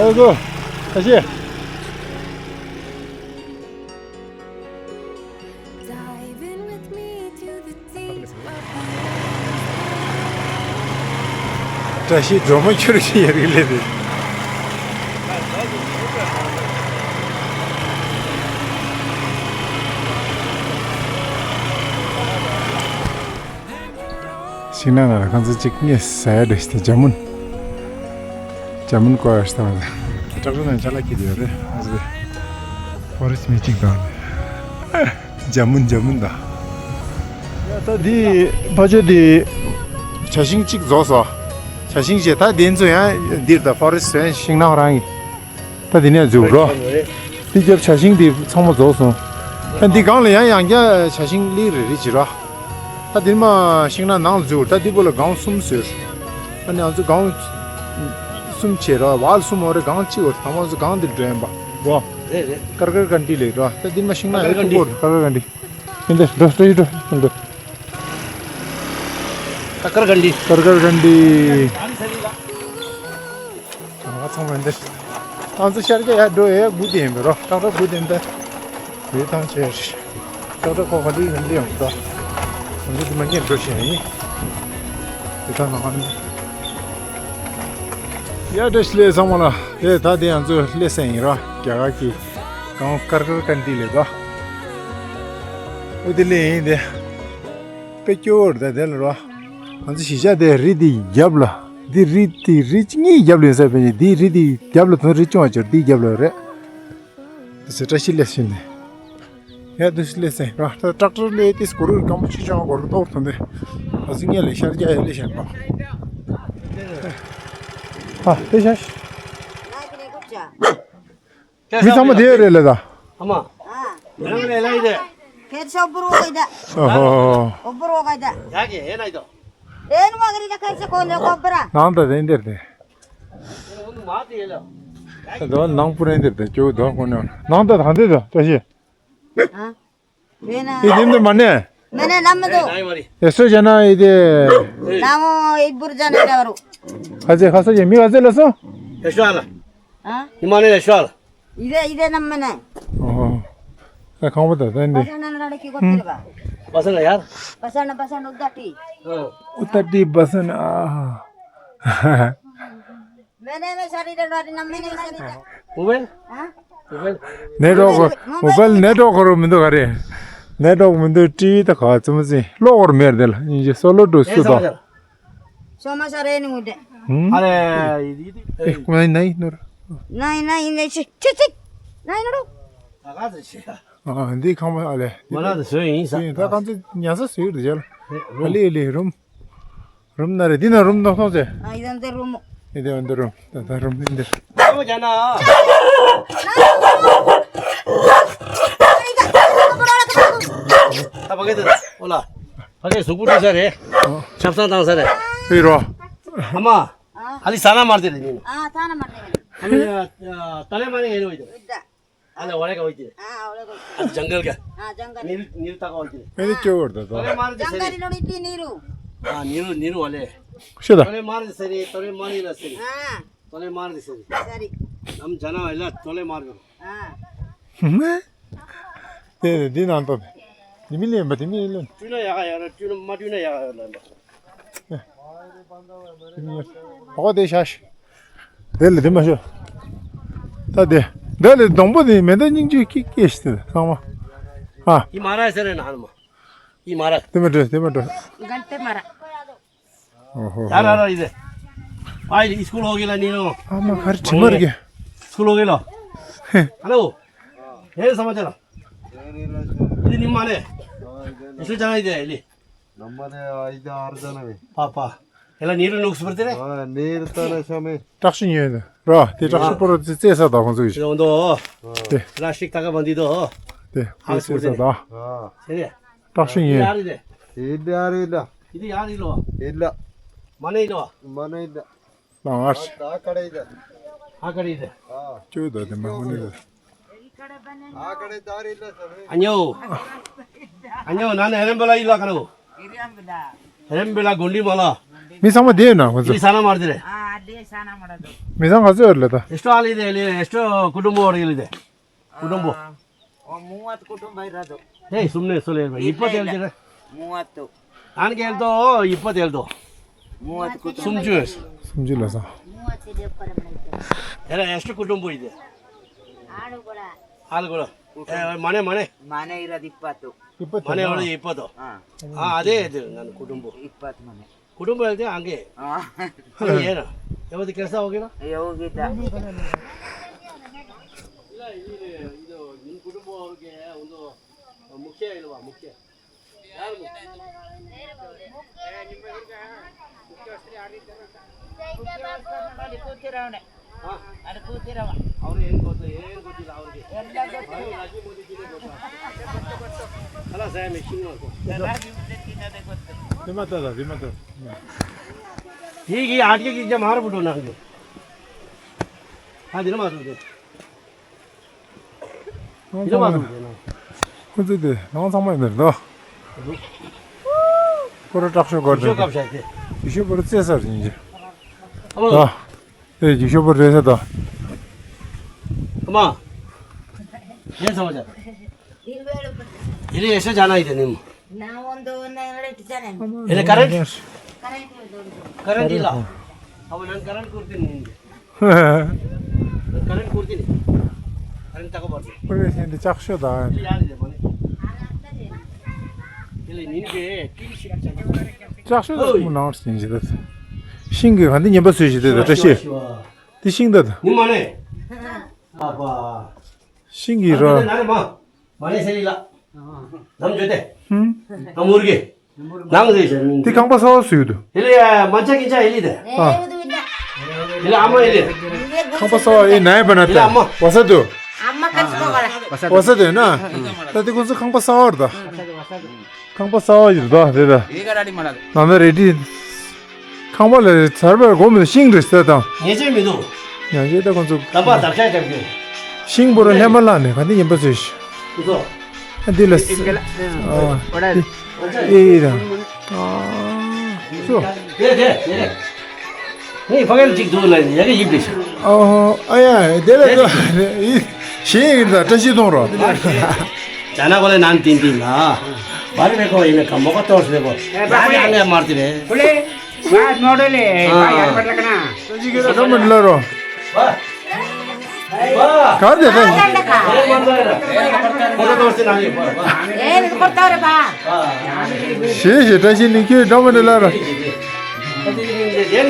ཨོ་གོ་ཁ་ཤས། བཀྲ་ཤིས་སྒྲོལ་མ་ཁྱོད་ཀྱི་ཡ་རིག་ལས་རེད། ཤིང་ནགས་ནང་ལ་ཁང་ཚན་གཅིག་ངས་ཟ་ཡ་འདྲ་ཞིག་དེ་ཇ་མུན། ཇ་མུན་བཀོག་ཡ་ཞིག་བཏང་ཟེར། ཊེག་ཊར་ནང་ཅ་ལག་འཁྱེར་ཡོད་རེད། ཨ་ཙི། ཕོ་རེ་སི་ཊི་མི་གཅིག་དང་། འཇམ་མོ་འཇམ་མོ་དང་། ད་འདི་ཕ་ཆོས་འདི་ཇ་ཤིང་གཅིག་རྫོགས་སོང་། ཇ་ཤིང་བྱས་ད་འདི་ཚོ་ཡང་འདིར་ད་ཕོ་རེ་སི་ཊི་ཤིང་ནགས་རང་ཡིན། ད་འདི་ནས་འཛུགས་རོགས། འདི་རྒྱབ་ཇ་ཤིང་འདི་ཚང་མ་རྫོགས་སོང་། ད་འདི་སྒང་ལ་ཡང་ཡང་བསྐྱར་ཇ་ཤིང་གླིང་རེ་རེ་བྱེད་རོགས། ད་འདིར་མ་ཤིང་ནགས་ནང་ལ་འཛུལ། ད་འདི་བོ་ལ་སྒང་གསུམ་བཟོས། ཨ་ནི་ང་ཚོ་སྒང་གསུམ་བྱས་ར། བར་གསུམ་འོ་རེ་སྒང་གཅིག་འོ་རེ། ད་ང་ཚོ་སྒང་འདིར་འགྲོ་ཡིན་པ། འོ། རེད་རེད། ཀར་ཀར་ག་འདི་ལེགས་ར། ད་འདིར་མ་ཤིང་ནགས་ཡོད་ཀར་ཀར་ག་འདི། ཀར་ཀར་ག་འདི། ཡིན་ད་འགྲོ་འགྲོ་ཡི་འགྲོ་འགྲོ། ཀར་ཀར་ག་འདི། ཀར་ཀར་ག་འདི། ང་ཚང་མ་འདིར། ང་ཚོ་ཤར་རྒྱག་ཡར་འགྲོ་ཡས་སྒུག་བསྡད་ཡིན་པ་རོ། ཏག་ཏག་སྒུག་བསྡད་ཡིན་ད། ཡོད་ཐང་ཆེ་རེད། ཏག་ཏག་ཁོ་ག་དུས་ཡིན་འདི་ཡོང་ད། ང་ཚོ་འདི་མ་ཉན་འགྲོ་བཞིན་ཡིན། ཡོད་ཐང་ནང་ནས། ཡ་བཀྲ་ཤིས་བདེ་ལེགས་ཚང་མ་ལ། ཡེ་ད་འདི་ང་ཚོ་སླེབས་ས་ཡིན་རོ། རྒྱ་གར་གྱི་སྒང་ཀར་ཀར་ག་འདི་ལེགས་ད། འོ་འདི་ལེགས་ཡིན་ད། དཔེ་སྐྱོ་བོ་རེད་ད་དེ་ལ་རོ། ང་ཚོ་གཞིས་ཆགས་དེ་རི་དེའི་རྒྱབ་ལ། འདི་རི་དེ་རི་གཉིས་རྒྱབ་ལ་ཡིན་ས་བས་ནི། འདི་རི་དེའི་རྒྱབ་ལ་དང་རི་ཆུང་བ་ཅིག་འདིའི་རྒྱབ་ལ་རེད། དེ་ཚོ་བཀྲ་ཤིས་བདེ་ལེགས་ཟེར་ནས། ཡ་དེ་ཚོ་སླེབས་ཟིན་ར། ད་ཊེག་ཊར་སླེབས་དུས་སྒོ་རུ་སྐམ་པོ་ཆུ་ཆང་སྒོ་རུ་གཏོར་ཐོན་ཏེ། ང་ཚོ་སྔོན་ལ་ཤར་རྒྱག་ཡ་སླེབས་ཤག་པ། ཨ་དེ་ཤ་ཤ། མི་ཚང་མ་དེ་རེད་ལ་ད། ཨ་མ། ཨ། རང་ལས་ལ་ཡི་དེ། ཁྱེད་ཚོ་འབུར་བ་གི་ད། ཨོ་ཧོ། འོ་འབུར་བ་གི་ད། ཡ་གི་ཨེ་ན་ཡི་དོ། ཨེ་ནི་མ་གི་རི་ད་ཁྱེད་ཚོ་ཁོ་ནས་ཀོ་པ་ར། ནང་ད་དེ་འདིར་དེ། ད་ནང་པུ་རེ་འདིར་དེ་ཀྱོ་དོ་ཁོ་ནས་ནང་ད་ད་འདི་དོ་བཀྲ་ཤིས། ཨ། ཡིན་ན། ཡིན་དེ་མ་ནས། མེ་ནས་ལམ་མི་འདུག་ཡེ་སོ་ཅན་ཨི་དེ། ལམ་འོ་ཡི་འབུར་ཅན་ཨི་ད་རུ། ཁ་ཚེ་ཁ་ཚེ་ཡེ་མི་ཁ་ཚེ་ལ་སོ། ཡེ་ཤོ་ཨ་ལ། ཨ། ཡི་མ་ནས་ཡེ་ཤོ་ཨ་ལ། ཡི་དེ་ཡི་དེ་ནམ་མེ་ནས། ཨོ། ཁ་ཁང་པ་ད་ད་འདི། བ་ས་ན་ན་ར་ཀི་གོ་ཏི་ར་བ། བ་ས་ན་ཡར། བ་ས་ན་བ་ས་ན་ཨུ་ད་ཏི། ཨུ་ད་ཏི་བ་ས་ན་ཨ། མེ་ནེ་མེ་ཤ་རི་རེ་ལོ་རི་ན་མེ་ནེ་ཤ་རི་རེ། མོ་བེལ། ཨ། མོ་བེལ། ནེ་ཊོག་མོ་བེལ་ནེ་ཊོག་ཁོ་རོ་མི་འདུག་ག་རེ། ནེ་ཊོག་མི་འདུག་ཊི་ཝི་ད་ག་ཙམ་ཅིག་གློག་འོར་མེར་དེ་ལ་ཡིན་གྱི་སོ་ལོ་འགྲོ་སུ་དོ། ཤོ་མ་ཤ་རེ་ནི་འུ་དེ། ཨ་རེ་ཡི་དེ། ཨེ་ཁོ་ནའི་ནའི་ནོར། ནའི་ནའི་ནའི་ཆི་ཆི་ཆི། ནའི་ནོར། ད་ག་ཚོད་ཆི་ཡ། ཨ་འདི་ཁང་པ་ཨ་ལེ། མ་ན་དེ་བཟོས་ཡིན་ས། ད་ག་ཚོད་ཉལ་ས་བཟོས་ཡོད་དེ་ལ། ཨ་ལེ་ཨ་ལེ་རུམ། རུམ་ན་རེ་འདི་ན་རུམ་ནོ་ཐོང་ཚེ། ཨ་ཡི་དང་དེ་རུམ། ཡི་དེ་འདི་རུམ། ད་ད་རུམ་འདི་འདིར། ཨ་མ་ཅན་ཨ། ད་ཕ་གི་དེ་ཨོ་ལ། ཕ་གི་གཟུགས་པོ་བཀྲུས་ས་རེད། ཆབ་གསང་བཏང་ས་རེད། ཕི་རོ། ཨ་མ། ཨ་ལི་ས་ན་མར་དེ་རེད་ཉིན། ཨ་ས་ན་མར་དེ་རེད། ཨ་ནི་ཏ་ལེ་མ་ནི་ཡེ་རོ་ཡི་དེ། ཨ་ལེ་ཝ་རེ་ག་ཝ་ཡི་དེ། ཨ་ཝ་རེ་ག་ཝ་ཡི་དེ། ཨ་ཇང་གལ་ག། ཨ་ཇང་གལ། ནིལ་ནིལ་ཏ་ག་ཝ་ཡི་དེ། ཨེ་ནི་ཀྱོ་བར་ད་ཏ་ལེ་མ་རི་དེ་ས་རེད། ཇང་གལ་ནོ་ནི་ཏི་ནི་རུ། ཨ་ནི་རུ་ནི་རུ་ཨ་ལེ། ཤེས་ད། ཏ་ལེ་མ་རི་དེ་ས་རེད། ཏ་ལེ་མ་རི་ལ་ས་རེད། ཨ། ཏ་ལེ་མ་རི་དེ་ས་རེད། ས་རེད། ནམ་ཇ་ན་ཨེ་ལ་ཏ་ལེ་མ་རི་རུ། ཨ། དེ་དེ་འདི་ནང་ཏོ། དེ་མི་ལེན་པ་དེ་མི་ལེན། བཀྲུས་ན་ཡག་ག་ཡག་ར་བཀྲུས་ན་མ་བཀྲུས་ན་ཡག་ག་ཡག་ལ་འདྲ། དེ་མི་ཡོད། ཨོ་དེ་ཤ་ཤ། དེ་ལ་དེ་མ་ཤོ། ད་དེ། དེ་ལ་སྡོང་པོ་དེ་མེ་མདའ་སྙིང་རྗེ་ཀི་ཀི་ཤི་དེ་ཚང་མ། ཨ། ཡི་མ་ར་ཟེར་རེ་ན་ཧ་ནུ་མ། ཡི་མ་ར། དེ་མ་འགྲོ་དེ་མ་འགྲོ། གན་དེ་མ་ར། ཨོ་ཧོ་ཧོ། ཡ་ར་ར་ཡི་དེ། ཨ་ཡི་སྐུལ་ཧོ་གི་ལ་ནི་ལོ། ཨ་མ་ག་རེ་དྲི་མ་རེད་གི། སྐུལ་ཧོ་གི་ལོ། ཧེ། ཧ་ལོ། ཧེ་ས་མ་ཅ་ལ། ཡི་དེ་ནི་མ་ལེ། ཡི་སུ་ཅ་ལ་ཡི་དེ་ལི། ནམ་མ་ནེ་ཨ་ཡི་དེ་ཨར་ཅ་ན་མེ། པ་པ། ཧེ་ལ་ནི་རུ་ནུག་སུ་པར་དེ་རེ། ཨ་ནི་རུ་ཏ་ན་ཤ་མེ། བཀྲག་ཤིས་ཉོས་ནི། ར་དེ་བཀྲག་ཤིས་པོ་ར་ཙེ་ཙེ་ས་ད་ཁོང་ཚོ་ཡི། ཡོང་དོ། དེ། ལ་ཤིག་ཏ་ཀ་བན་དི་དོ། དེ་ཨ་ཙེ་ཙེ་ས་ད། དེ་རེ། བཀྲག་ཤིས་ཉོས། ཡ་རི་དེ། དེ་ཡ་རི་ལ། དེ་ཡ་རི་ལོ། དེ་ལ། མ་ནེ་ལོ། མ་ནེ་ལ། ལ་ངར། ད་ཀ་རེ་ད། ཨ་ཀ་རེ་ད། ཨ། ཅོ་ད་དེ་མ་ཧོ་ནི་ད། ཨ་ཀ་རེ་ད་རི་ལ་ས་རེ། ཨ་ཉོ། ཨ་ཉོ་ན་ནེ་རེམ་བ་ལ་ཡི་ལ་ཀ་ནོ། རེམ་བ་ལ་གོན་ལི་མ་ལ། མི་ཚང་མ་དེ་ཡོད་ན་ཁོ་ཚོ། ལི་ས་ན་མར་དེ་རེ། ཨ་ལི་ས་ན་མར་དོ། མི་ཚང་ག་ཚོད་ཡོད་ལ་ད། ཨེ་སྟོ་ཨ་ལི་དེ་ལི་ཨེ་སྟོ་ཀུ་ཏུམ་བོ་རི་ལི་དེ། ཀུ་ཏུམ་བོ། ཨ། ཨོ་མུ་ཝ་ཏུ་ཀུ་ཏུམ་བའི་ར་དོ། ཧེ་སུམ་ནེ་སོ་ལེ་བ་ཡིད་པ་དེལ་ཅི་རེ། མུ་ཝ་ཏུ། ཨན་གེལ་དོ་ཡིད་པ་དེལ་དོ། མུ་ཝ་ཏུ་ཀུ་ཏུམ། སུམ་ཅུ། སུམ་ཅུ་ལ་ས། དེ་ར་ཨེ་སྟུ་ཀུ་ཏུམ་བོ་ཡི་དེ། ཨ་ལ་གོ་ར། ཨ་ལ་གོ་ར། ཨེ་མ་ནེ་མ་ནེ། མ་ནེ་ཡི་ར་ཡིད་པ་ཏུ། ཡིད་པ་དེལ། མ་ནེ་ཡི་ར་ཡིད་པ་དོ། ཨ། ཨ་དེ་དེ་ང་ཀུ་ཏུམ་བོ། ཡིད་པ་ཏུ་མ་ནེ། ཀུ་ཏུམ་བོ་ཡལ་ཏེ་ཨང་ཀེ། ཨ། ཡེ་ན། ཡ་བ་དེ་ཀེ་ས་ཨོ་ཀེ་ན། ཡ་ཨོ་ཀེ་ད། ये ये आठ के चीजें मार फुटो ना जो। हाँ दिना मार दे। ཁོ་ཚོ་དེ་ནང་ཚང་མ་ཡིན་ནར་དོ། ཁོ་ར་དྲག་ཤོས་གོ་ར་དེ། ཡིག་ཤོག་པར་རྩེ་སར་ཡིན་གྱི། ཨ། ཨེ་ཡིག་ཤོག་པར་རེད་ས་དོ། ཨ་མ། ཡིན་ཚང་མ་ཅག་ཡིན་ལས་ཡེ་ཤ་ཅག་ན་ཡིན་དེ་ནི། ཡིན་ལས་ཀ་རན། ཀ་རན་དི་ལ། ཨ་མ་ནང་ཀ་རན་ཀུར་ཏི་ནི། ཀ་རན་ཀུར་ཏི་ནི། ཀ་རན་ཏ་ཀ་བར་ཏི། ཀུར་ཏི་ནི་ལྕགས་ཤོག་དང་། ཡ་ལི་ལི་མ་ནི། ཡ་ལི་ནི་གེ་ཀི་ཤི་ཀ་ཅན། ལྕགས་ཤོག་དང་མོ་ནང་སྲིན་ཞིག་ད། ཤིང་གི་ག་འདི་ཉན་པ་སུས་ཞིག་དེ་ད་བཀྲ་ཤིས། དེ་ཤིང་ད་ད། ནི་མ་ནི། ཨ་པ། ཤིང་གི་ར། ནི་མ། མ་ནི་སེ་ལི་ལ། ནམ་ཇོ་ཏེ། ཧུམ། ནམ་མུར་གི། ནང་རེ་ཞིག་མིན། དེ་ཁང་པ་གསར་པ་བཟོས་འདུག་ཧེ་ལེ་ཡ་མ་ཅག་གིན་ཅག་ཧེ་ལེ་དེ། ཨ། ཧེ་ལེ་ཨ་མ་ཧེ་ལེ། ཁང་པ་གསར་པ་ཨེ་ནའི་པ་ན་ཧེ་ལེ་ཨ་མ། ད་བ་ས་དུ། ཨ་མ་ཀ་ཅི་ཀོ་ག་ར། བ་ས་དུ་ན། ད་དེ་ཁོང་ཚོ་ཁང་པ་གསར་པ་རེད་ད། ཁང་པ་གསར་པ་ཡིན་ད་དེ་ད། ཡེ་ག་ར་རི་མ་ལ། ནང་ད་རེ་ཌི། ཁང་པ་ལ་ཚར་བར་སྒོམ་ཤིང་རེད་ཟེར་དང་། ཉེས་ཆད་མི་འདུག་ཉེས་ཆད་ད་ཁོང་ཚོ། དམ་པ་དག་ཆ་རྒྱབ་རྒྱུ། ཤིང་བོ་ར་ལྷན་མ་ལ་ནས་ག་འདི་ཉན་པ་ཚོས་ཤི། ཁོ་ཚོ། ཨ་འདི་ལ་ཨེ་ཨེ་ར། ཨ་སོ། དེ་དེ་དེ་རེད། ངས་ཕ་གིར་གཅིག་འདུག་ལ་ཡ་གི་ཡིབ་རེད་ཤི། ཨོ་ཨ་ཡ་དེ་ལ་ཤེས་ཡིན་ད་བཀྲ་ཤིས་གཏོང་རོགས། ཇ་ན་གོ་ལ་ནང་ཏིན་ཏིན་ན། བར་མེ་ཁོ་ཡིན་ན་ག་མོ་ག་ཏོར་སེ་གོ། ཡ་ཡ་ལ་མར་ཏི་རེད། ཁོ་ལེ། ང་ནོར་ལེ། ང་ཡར་པར་ལ་ཀ་ན། ཀྲོ་མི་ལ་རོ། ག་དེ་ད། ཨེ་ནི་ཁོ་ཏོར་རེད་པ། ཞེས་ཞེས་བཀྲ་ཤིས་ནི་ཁྱོད་ཀྲོ་མི་ལ་རོ། ངེས་ཅན་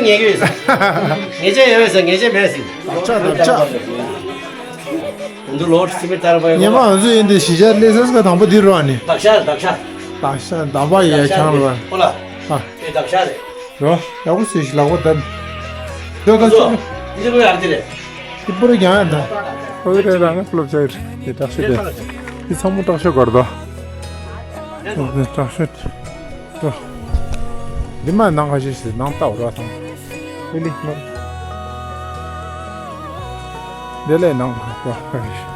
ཡོད་ས་ངེས་ཅན་མེད་ཟིན། ཆ་ད་ཆ། འདུ་ལོར་སི་མི་ལྟར་བ་ཉི་མ་ང་ཚོ་ཡིན་དེ་གཞིས་ཆགས་སླེབས་ས་ས་དང་པོ་འདི་རོ་ནི། དག་ཤར་དག་ཤར། དག་ཤར་དམ་པ་ཡས་ཆང་ལ། ཨོ་ལ། ཨ། དེ་དག་ཤར་རེད། རོ། ཡག་པོ་སུས་ལག་པ་བསྡམས། དོ་ད་ཚོ། འདི་ཀོ་ཡག་དེ་རེད། དེ་པུ་ར་ཀྱང་ཡང་ད། ཨོ་རེད་ར་ང་ཀློབ་ཆ་ཡོད། དེ་དྲག་ཤོས་དེ། དེ་ཚང་མ་དྲག་ཤོས་གར་ད། དྲག་ཤོས། ཏོ། འདི་མ་ནང་ཁ་ཤས་ཤིག་ནང་ལྟ་བར་བ་དང་། ལི་ལི་ནོར། འདི་ལས་ནང་ཁ་ཤས་ཤིག་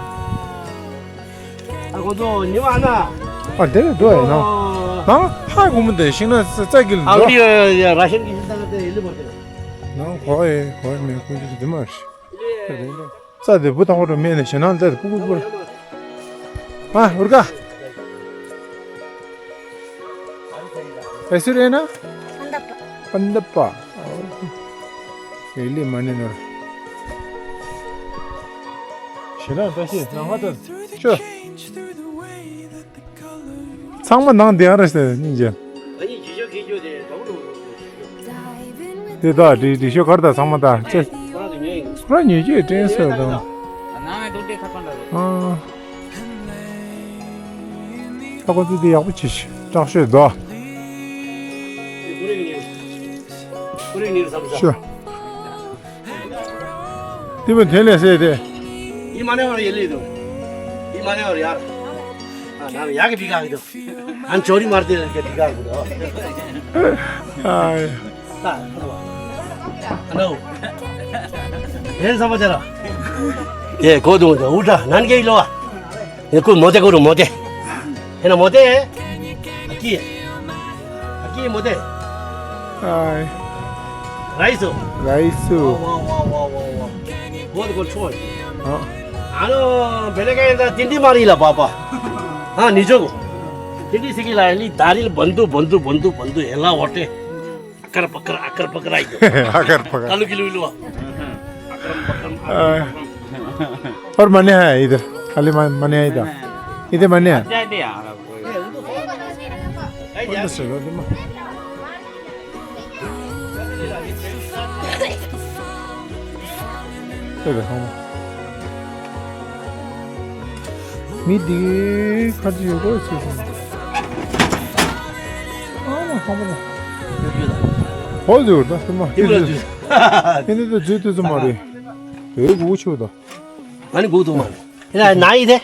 ཨ་ཁོ་ཚོ་ཉི་མ་ཨ་ན། ཨ་འདི་ལས་འགྲོ་ཡ་ནང་། ནང་ཧ་གོ་མི་འདི་ཤིང་ན་ས་ས་གིལ་ཨ་འགྲོ། འདི་ཡ་ར་ཤན་གི་ཤིང་ད་ག་དེ་ལི་མོ་དེ། ནང་གོ་ཡ་གོ་ཡ་མེད་ཁོ་ཚོ་འདི་མ་རེད། རྩྭ་དེ་བུ་དང་པོ་རུ་སྨད་ནས་ཞེ་ནང་རྩྭ་དེ་ཕུ་ཕུ་ཕུ། ཨ་འུར་ཀ། ཨེ་སུ་རེ་ན། པན་དབ་པ། ཨེ་ལི་མ་ནི་ནོར། ཞེ་ནང་ད་ཤེས་ནང་ཧ་ད། ཤོ། ཚང་མ་ནང་བདེ་ཡང་རེད་ཟེར་སྙིང་རྗེ། དེ་དག་སྒྲིག་སྒྲིག་ཤོག་གར་དང་ཚང་མ་དག་ཅེ། ར་ཉོས་ཀྱི་དྲན་སོས་དང་། ཨ། ད་ཁོ་ཚོ་དེ་ཡག་པོ་བྱེད་ཤི་དྲག་ཤོས་དོ། ཤོ། དེ་མོ་དེ་ལས་ཟེར་ཏེ། ཡི་མ་ནེ་བར་ཡེ་ལེ་དུ། ཡི་མ་ནེ་བར་ཡར། ཨ་ན་ཡ་གི་བི་ག་གི་དུ། ཨན་ཅོ་རི་མར་ཏེ་ལ་གི་བི་ག་གི་དུ། ཨ་ནོ། ཡེན་ས་མ་ཅ་ར། ཡེ་གོ་དུ་དུ་ཨུ་ཏྲ་ནན་གེ་ལོ་ཨ། ཡེ་ཀུ་མོ་ཏེ་ཀུ་རུ་མོ་ཏེ། ཧེ་ན་མོ་ཏེ། ཨ་ཀི། ཨ་ཀི་མོ་ཏེ། ཨའི། ར་ཨི་སུ། ར་ཨི་སུ། ཝ་ཝ་ཝ་ཝ་ཝ། ཝ་ཏེ་ཀུ་ཆོ། ཨ། ཨ་ནོ་བེ་ལེ་ཀ་ཡེ་ད་ཏིན་ཏི་མ་རི་ལ་པ་པ། ཨ་ནི་ཅོ་གོ། ཏིན་ཏི་སི་ཀི་ལ་ཡེ་ལི་ད་རི་ལ་བན་དུ་བན་དུ་བན་དུ་བན་དུ་ཡེ་ལ་ཝ་ཏེ། ཨ་ཀར་པ་ཀར་ཨ་ཀར་པ་ཀར་ཨི་ཀོ། ཨ་ཀར་པ་ཀར། ཨ་ལུ་ཀི་ལུ་ལུ། ཨ་ཀར་པ་ཀར་ཨ་ཀར་པ་ཀར། ཨོར་མ་ནེ་ཧ་ཡ་ཨི་དར། ཨ་ལི་མ་མ་ནེ་ཧ་ཡ་ཨི་དར། ཨི་དེ་མ་ནེ་ཧ་ཡ། ཨོར་དེ་སེ་རོ་དེ་མ། ཨེ་དེ་ཧོ། མི་འདི་ཁ་ཅིག་ཡོད་གོ་ཟེར་སོང་། ཨ་མ་ཧ་མ་ཧ། ཧོ་ཟེར་ད་སེམས་མ་ཧི་ལ་ཟེར། ཨེ་ནི་ད་ཟེར་དུས་ཙམ་མ་རེད། ཨེ་གུ་ཆོད་ད། ང་ནི་གུ་དུ་མ་རེད། ཨེ་ན་ན་ཡི་དེ།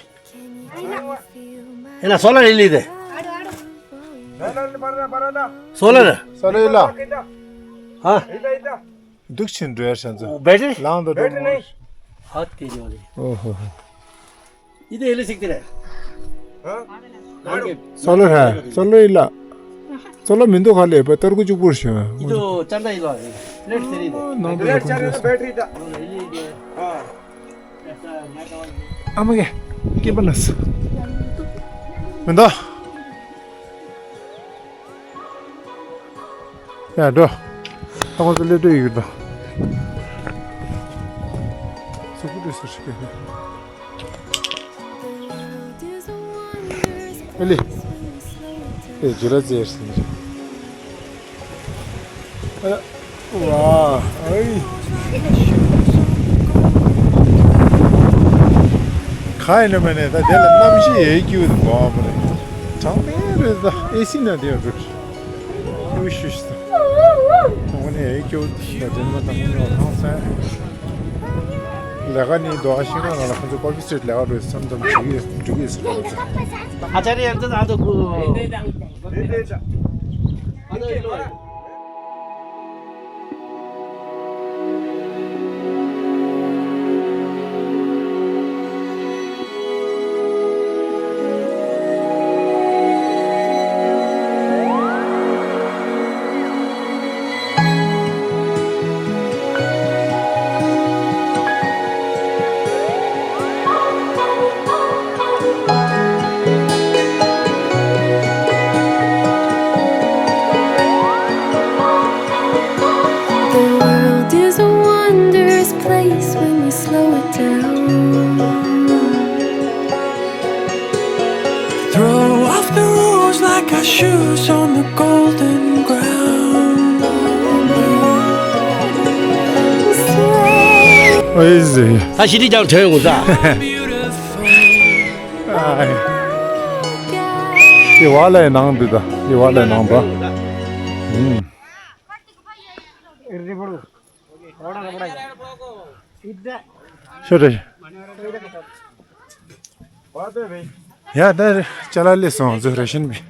ཨེ་ན་སོ་ལ་རི་ལི་དེ། སོ་ལ་ར། སོ་ལ་ཡི་ལ། ཧ། འདུག་ཕྱིན་འགྲོ་ཡར་ཤ་ཚོ། བེ་ཊི་རི། ལང་དུ་འགྲོ་མོ། ཧ་དེ་ཉོ་རེད། ཨོ་ཧོ་ཧོ། ཡི་དེ་ཨེ་ལི་སིག་དེ་རེད། ཧ། སོ་ལོ་ཧ། སོ་ལོ་ཡི་ལ། སོ་ལོ་མི་འདུག་ཧ་ལས་པ་ཏར་ཀུ་ཅུག་པུར་ཤོ། ཡི་དོ་ཅན་ད་ཡི་ལ་རེད། ལེགས་ཟེར་ཡི་དེ། ནང་དུ་ཡོད་ཁོང་ཚོས། ཨ་མ་གེ། སྐེད་པ་ན་སི། མི་འདུག་ཡ་འགྲོ། ད་ཁོང་ཚོ་སླེབས་འགྲོ་ཡི་གི་འདུག་སུ་ཀུ་འདྲ་སུ་ཞིག་གི། ཨེ་ལི། ཨེ་ཇི་ར་ཛེར་སིན་ཨ། ཝ། ཨའི། ག་ཡིན་ན་མ་ནས་ད་དེ་ལ་གནམ་གཤིས་ཡལ་སྐྱིད་འདུག་གོ་མ་རེད། གྲང་མོ་རེད་ད། ཨེ་སི་ནང་དེ་ཡང་འགྲོ། ཤུ་ཤུ་ཤུ། ད་ནི་ཡལ་སྐྱིད་འདུག་དེ་མ་ད་ཁོང་ཚོ་ཧང་སང་། ལས་ཀ་ནི་རྡོ་ཤིང་ནང་ལ་ཁོང་ཚོ་ཀོ་ཕི་སི་ཊེཊ་ལས་ཀ་འགྲོ་བསམ་ཙམ་བྱེད་ཀྱི་ཡོད་འགྲོ་གི་ཡོད་ཟེར་གོ་ཚོ། ཨ་ཅཱ་རི་ཡ་འདི་ང་ཚོ་གུ། The world is a wondrous place when you slow it down. Throw off the rules like our shoes on the golden ground. ཨེ་ཟེ། ད་ཤི་དི་ཀྱང་དྲན་ཡོང་ས། ཨ་ཡི་བ་ལའི་ནང་འདི་ད་ཡི་བ་ལའི་ནང་ད། ཨུམ། ཤོད་རེ། ཡ་ད་ཅ་ལག་སླེབས་སོང་། ང་ཚོ་རེ་ཤན་པས།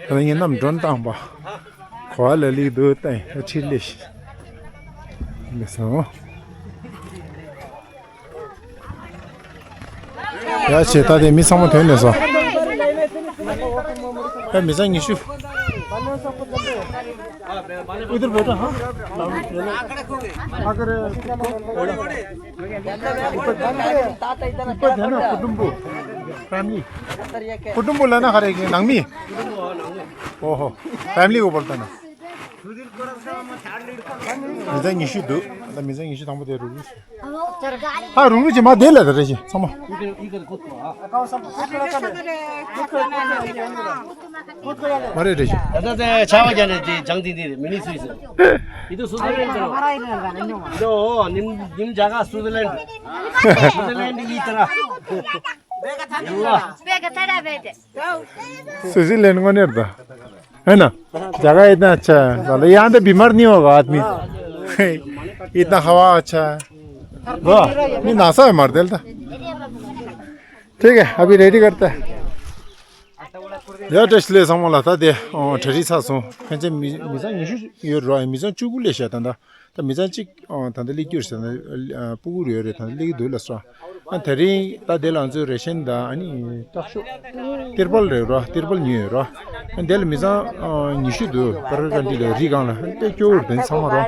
ད་ངས་གནམ་ཌོན་བཏང་པ། གོ་བ་ལ་ལིག་འདུག་ད་ཡིན་ཁྲིད་སླེབས་ཤིག་སླེབས་སོང་། ཡ་ཆེ་ད་དེ་མི་ཚང་མ་ཐོན་ནས་སོང་། ཡ་མི་ཚང་ཉི་ཤུ། उधर बैठो, हाँ। अगर ऊपर, ऊपर है ना कुटुम्बो, फैमिली। कुटुम्बो लेना खा रहे हैं, नंगमी। ओहो, फैमिली को बोलता ना। मिजा निशु दो, मिजा निशु थंबो दे रुक। ཨ་རུང་རུ་ཅི་མ་བདེ་ལ་རེ་ཅི་ཚང་མ། མ་རེད་རེ་ཅི། ད་ལྟ་དེ་ཆ་བ་རྒྱ་ནས་དེ་ཅང་དེ་དེ་རེད། མི་ནི་སུའི་ཟེར། ཡི་དུ་སུ་ཟེར་རེད་ཟེར། ཡི་དུ་ཨོ་ནིམ་ནིམ་རྒྱ་གར་སུ་ཛི་ལན་སུ་ཛི་ལན་ཡི་ཏ་ར། སུ་ཛི་ལན་དངོས་གནས་རེད་ད། है ना? जगह इतना अच्छा है, साला, यहाँ तो बीमार नहीं होगा आदमी। इतना हवा अच्छा है। वाह, नहीं, नासा है, मार देता। ठीक है, अभी रेडी करते हैं। ཡ་བཀྲ་ཤིས་བདེ་ལེགས་ཚང་མ་ལ། ད་དེ་ཨོ་གྲ་སྒྲིག་ཚར་སོང་། ཕན་ཆད་མི་མི་ཚང་ཉི་ཤུ་ཡོད་རོ། མི་ཚང་བཅུ་དགུ་སླེབས་ཤག་ད་ལྟ། ད་མི་ཚང་གཅིག་ཨ་ད་ལྟ་སླེབས་རྒྱུ་རེད་ཟེར་ན། ཨ་སྤུ་གུ་རེ་ཡོད་རེད། ད་ལྟ་སླེབས་ཀྱི་འདུག་ལབ་སོང་། ཨ་དེ་རིང་ད་དེ་ལ་ང་ཚོའི་རེ་ཤན་དང་ཨ་ནི་སྟག་ཤོག་ཏིར་པལ་རེད་རོ། ཏིར་པལ་ཉོས་ཡོད་རོ། ཨ་དེ་ལ་མི་ཚང་ཨ་ཉི་ཤུ་འདུག་ཀ་ར་ཀ་འདི་ལ་རི་སྒང་ལ་ཨ་དཔེ་སྐྱོ་བོ་རེད་དེ་ཚང་མ་རོ།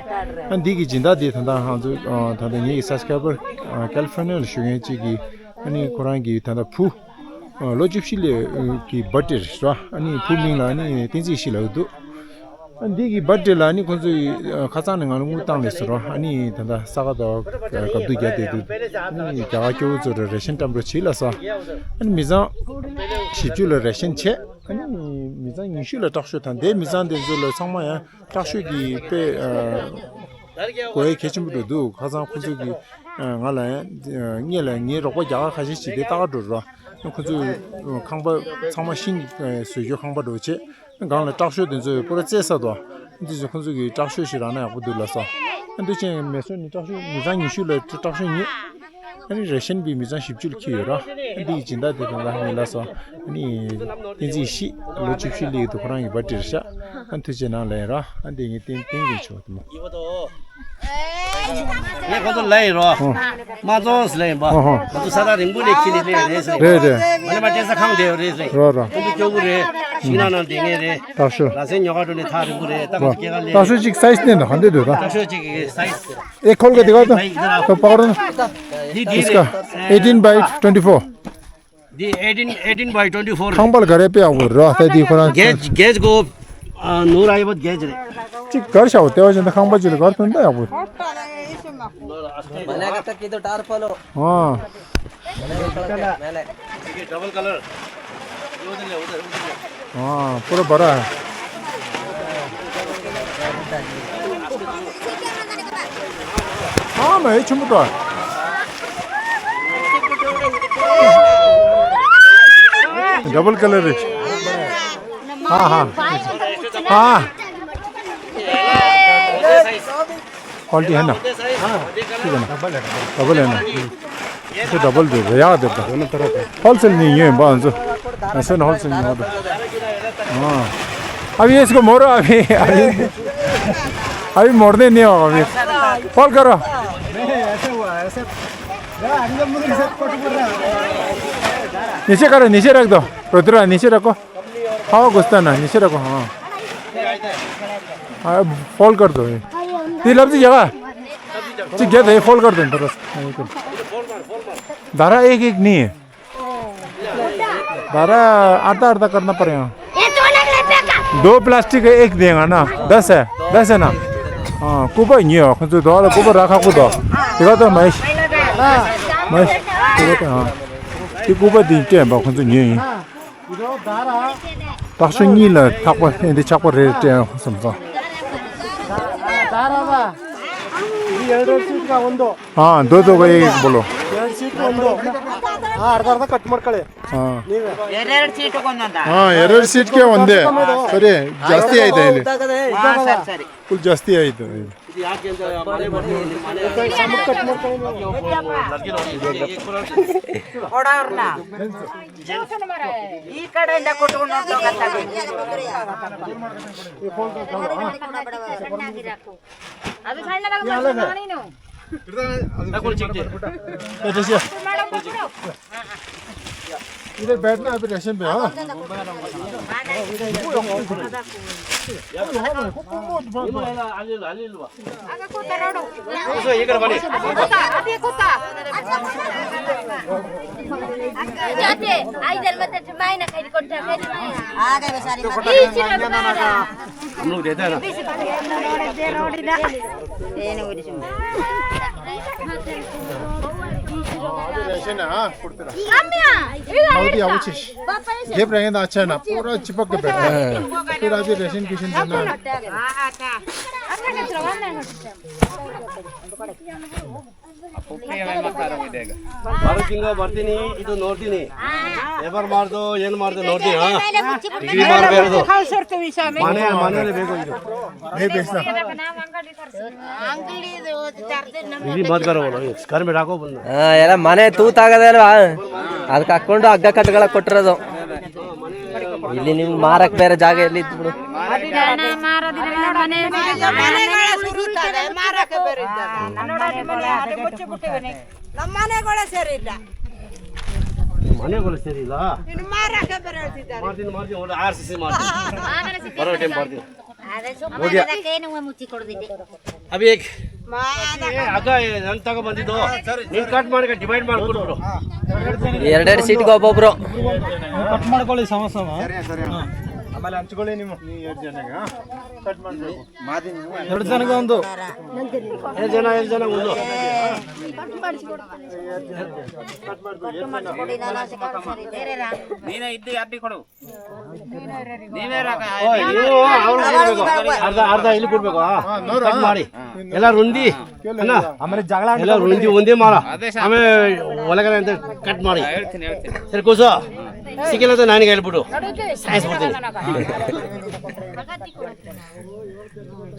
ཨ་འདི་གི་སྦྱིན་བདག་དེ་ད་ལྟ་ང་ཚོ་ཨ་ད་ལྟ་ངེད་ཀྱི་སབ་སི་ཀ་རའི་བར་ཨ་ཀ་ལི་ཧྥོར་ནི་ཡ་ལ་བཞུགས་མཁན་གཅིག་གི་ཨ་ནི་ཁོ་རང་གི་ད་ལྟ་བུ། ཨ་ལོ་བཅུ་བཞི་ལོའི་གི་བར་ཐ་ཌེ་རེད་ར། ཨ་ནི་བུ་མིང་ལ་ཨ་ནི་བསྟན་འཛིན་ཡེ་ཤེས་ལབ་ཀྱི་འདུག་ཨ་འདི་གི་བར་ཐ་ཌེ་ལ་ཨ་ནི་ཁོང་ཚོས་ཨ་ཁ་སང་ནས་ང་ལ་དངུལ་བཏང་ལས་སོང་ར། ཨ་ནི་ད་ལྟ་ས་ག་ཟླ་བ་སྐབས་དུས་བརྒྱ་དེ་དུས་ཨ་ནི་རྒྱ་གར་སྐྱོ་བོ་ཚོ་ལ་རེ་ཤན་བཀྲམ་འགྲོ་བྱེད་ལ་སོང་། ཨ་ནི་མི་ཚང་བཞི་བཅུ་ལ་རེ་ཤན་བྱས། ཨ་ནི་མི་ཚང་ཉི་ཤུ་ལ་སྟག་ཤོག་དང་དེ་མི་ཚང་དེ་ཚོ་ལ་ཚང་མ་ཡང་སྟག་ཤོག་གི་དཔེ་ཨ་དགོས་ཡ་གལ་ཆེན་པོ་འགྲོ་འདུག་ཁ་སང་ཁོང་ཚོ་གི་ཨ་ང་ལ་ཡང་ངེད་ལ་ངའི་རོགས་པ་རྒྱ་གར་ཁ་ཤས་ཤིག་དེ་ལྟ་ག་འགྲོ་ར། ཁོ་ཚོས་ཁང་པ་ཚང་མ་ཤིང་བཟོས་རྒྱུ་ཁང་པ་འདྲ་བོ་བྱས། སྒང་ལ་དྲག་ཤོས་དེ་ཚོས་པུ་ར་བཙས་ས་དོ། འདི་ཚོ་ཁོ་ཚོ་གི་དྲག་ཤོས་ཤིག་རག་ན་ཡག་པོ་འདུག་ལ་སོ། ཨ་འདི་ཅན་མེ་སོར་ནི་དྲག་ཤོས་མི་ཚང་ཉི་ཤུ་ལ་དྲག་ཤོས་གཉིས། ཨ་ནི་རེ་ཤན་པའི་མི་ཚང་བཞི་བཅུ་ལ་འཁྱེར་ཡོད་ར། ཨ་འདི་ཡི་སྦྱིན་བདག་དེ་དང་ལ་ངེས་ལ་སོ། ཨ་ནི་བསྟན་འཛིན་ཤི་ལོ་བཅུ་བཞི་ལི་གི་དུ་ཁོ་རང་ཡི་བ་བྲིར་ཤ། ཨ་ཐུགས་རྗེ་གནང་ལན་ར། ཨ་འདི་ངས་བསྟན་བསྟན་གྱི་ཆོག་དུ་མོ། ངས་ཁོ་ཚོ་ལ་ཡིན་རོ། ཨོ། མ་ཙོང་ཟེར་ལ་ཡིན་པ། ཨོ་ཧོ། ཁོ་ཚོ་ས་ཐག་རིང་པོ་ནས་ཁྱི་ནས་སླེབས་རེད་ཟེར། རེད་རེད། མ་ནས་མ་བལྟས་ས་ཁང་བསྡད་ཡོད་རེད་ཟེར། རོ་རོ། ཁོ་ཚོ་སྐྱོ་པོ་རེད། ཤིང་ནགས་ནང་བསྡད་མཁན་རེད། དྲག་ཤོས། ལ་སེང་ཉོ་ག་འགྲོ་ནས་ཐག་རིང་པོ་རེད། ད་ཁོ་ཚོ་སྐྱེ་ག་སླེབས། དྲག་ཤོས་ཅིག་སའི་ཛི་བསྟན་དང་ག་འདྲས་འདུག་ད། དྲག་ཤོས་ཅིག་གི་སའི་ཛི། ཨེ་ཁོལ་ག་དེ་ག་ད་ད་པག་རོ། འདི་འདི་ཨིས་ཀ་རེད། eighteen by twenty four། འདི་eighteen eighteen by twenty four། ཁང་པ་ལ་ག་རེ་དཔེ་ཡག་པོ་རེད་ད་འདི་ཁོ་རང་། གེ་ཇི་གེ་ཇི་གོ། ནོར་ཨའི་བོད་གེ་ཇི་རེད། ཅིག་གར་ཤ་བོ་ལྟེ་བ་ཅན་ད་ཁང་པ་ཅིག་ལ་གར་ཐོན་ད་ཡག་པོ། मैंने कहा था कि तो टारपाल हो। हाँ। Double colour. उधर ले, उधर, उधर ले। हाँ, पूरा भरा है। हाँ, मैं ही छुमता। डबल कलर है। हाँ, हाँ। हाँ। क्वालिटी है ना? ठीक है ना? डबल है ना? तो डबल दे दो, याद है। दोनों तरफ है। होलसेल नहीं है, बांस। ऐसे ना होलसेल नहीं होता। हाँ। अभी इसको मोड़ो, अभी, अभी, अभी मोड़ने नहीं होगा अभी। फोल्ड करो। नहीं, ऐसे हुआ, ऐसे। नीचे करो, नीचे रख दो। रुद्रा, नीचे रखो। हाँ, गुस्सा ना, नीचे रखो, हाँ। हाँ, फोल्ड कर दो ये। ये लफ्जी जगह। ठीक है, ये फोल्ड कर दो, थोड़ा सा। हाँ, ये कर। दारा एक, एक नहीं है। दारा आधा, आधा करना पड़ेगा। दो प्लास्टिक है, एक देगा ना, दस है, दस है ना? हाँ, कुबा नहीं हो, कुछ दो वाला कुबा रखा कुदो। देखो तो महेश। महेश, देखो तो, हाँ। ये कुबा दी के बा कुछ नहीं है। དྲག་ཤོས་གཉིས་ལ་ཐག་པ་ཨེ་འདི་ཆག་པ་རེད་དྲན་བསམ་སོང་། हाँ, दो दो का एक बोलो। हाँ, अर्धा अर्धा कट मत करे। हाँ। ಎರಡು ಸೀಟ್ ಕೊಂದೊಂದ. हाँ, ಎರಡು ಸೀಟ್ಗೆ ಒಂದೇ. ಸರಿ, ಜಾಸ್ತಿ ಆಯ್ತಾ ಇಲ್ಲಿ? हाँ, ಸರಿ, ಸರಿ. ಫುಲ್ ಜಾಸ್ತಿ ಆಯ್ತು. ಕೊಡೋರ್ನ ಈ ಕಡೆಯಿಂದ ಕೊಟ್ಕೊಂಡು ಹೋಗ್ಬೇಕಂತ. ಅದು ಸಣ್ಣದಾಗ ಮಾಡ್ಸೋಣ ನೀನು. इधर बैठना अभी रेशन पे, हाँ। आ गए बेचारे। हम लोग देते हैं ना। रेशन है, हाँ, कुर्ते रहा। खाओ दिया, वो चीज। गेप रहेंगे ना, अच्छा है ना, पूरा चिपक के बैठा है। फिर अभी रेशन किशन देना है। ಬರುತ್ತಿಂಗ ಬರ್ತೀನಿ, ಇದು ನೋಡ್ತೀನಿ. ಎವರ್ ಮಾಡ್ದು, ಏನ್ ಮಾಡ್ದು ನೋಡ್ತೀನಿ, ಹಾ? ಡಿಗ್ರಿ ಮಾಡ್ಬೇಕು. ಮನೆ, ಮನೆಯಲ್ಲಿ ಬೇಕು ಇದು. नहीं बेचना। ಡಿಗ್ರಿ ಮಾಡ್ ಕರೋ ಬೋಲೋ, घर में रखो बोलना। ಹಾ, ಎಲ್ಲ ಮನೆ ತೂತಾಗದೆ ಅಲ್ವಾ? ಅದಕ್ಕೆ ಹಾಕೊಂಡು ಹಗ್ಗ ಕಟ್ಗಳ ಕೊಟ್ಟಿರೋದು. ಇಲ್ಲಿ ನಿಮ್ಗೆ ಮಾರಕ್ ಬೇರೆ ಜಾಗ ಎಲ್ಲಿ ಇತ್ತು ಬಿಡು. ಜನ ಮಾರೋದಿಲ್ಲ, ಮನೆ ಮನೆಗಳ ಸುರಿತಾರೆ, ಮಾರಕ್ಕೆ ಬರುತ್ತಾರೆ. ನೋಡೋದು ಮನೆ, ಅದು ಮುಚ್ಚಿ ಬಿಟ್ಟಿವನೆ. ನಮ್ಮ ಮನೆಗಳ ಸರಿ ಇಲ್ಲ. ಮನೆಗಳ ಸರಿ ಇಲ್ಲ. ಇನ್ನು ಮಾರಕ್ಕೆ ಬರುತ್ತಿದ್ದಾರೆ. ಮಾಡ್ತೀನಿ, ಮಾಡ್ತೀನಿ, ಒಳ್ಳೆ ಆರ್ ಸಿ ಸಿ ಮಾಡ್ತೀನಿ. ಬರೋ ಟೈಮ್ ಬರ್ತೀನಿ. ಅದೇ ಸುಮ್ಮನೆ ಅದಕ್ಕೆ ಏನು ಮುಚ್ಚಿ ಕೊಡೋದಿದೆ. ಅಭಿ ಏಕ್. ಏ, ಅಕ್ಕ, ಏ, ನನ್ ತಗೋ ಬಂದಿದ್ದು. ನೀನ್ ಕಟ್ ಮಾಡಿ ಡಿವೈಡ್ ಮಾಡ್ಕೊಟ್ಬಿಡು. ಎರಡೆರಡು ಸೀಟ್ಗೆ ಒಬ್ಬೊಬ್ರು. ಕಟ್ ಮಾಡ್ಕೊಳ್ಳಿ ಸಮ ಸಮ. ಮಲೆ ಹಂಚ್ಕೊಳ್ಳಿ ನೀವು. ನೀ ಎರಡು ಜನಗೆ, ಹಾ? ಕಟ್ ಮಾಡ್ಬೇಕು. ಎರಡು ಜನಕ್ಕೆ ಒಂದು. ಎರಡು ಜನ, ಎರಡು ಜನ ಒಂದು. ನೀನೇ ಇದ್ದು ಯಾರಿಗೆ ಕೊಡು. ನೀವೇ ರಾಕ. ಓ, ನೀವು ಅವ್ರು ಕೊಡ್ಬೇಕು. ಅರ್ಧ ಅರ್ಧ ಇಲ್ಲಿ ಕೊಡ್ಬೇಕು. ಹಾ, ಕಟ್ ಮಾಡಿ. ಎಲ್ಲ ರುಂಡಿ. ಅಣ್ಣ, ಆಮೇಲೆ ಜಗಳ ಎಲ್ಲ ರುಂಡಿ ಒಂದೇ ಮಾಡ. ಆಮೇಲೆ ಒಳಗಡೆ ಅಂತ ಕಟ್ ಮಾಡಿ. ಹೇಳ್ತೀನಿ, ಹೇಳ್ತೀನಿ. ಸರಿ ಕೂಸು. ಸಿಕ್ಕಿಲ್ಲ ಅಂತ ನನಗೆ ಹೇಳ್ಬಿಡು. ಸಾಯಿಸ್ಬಿಡ್ತೀನಿ.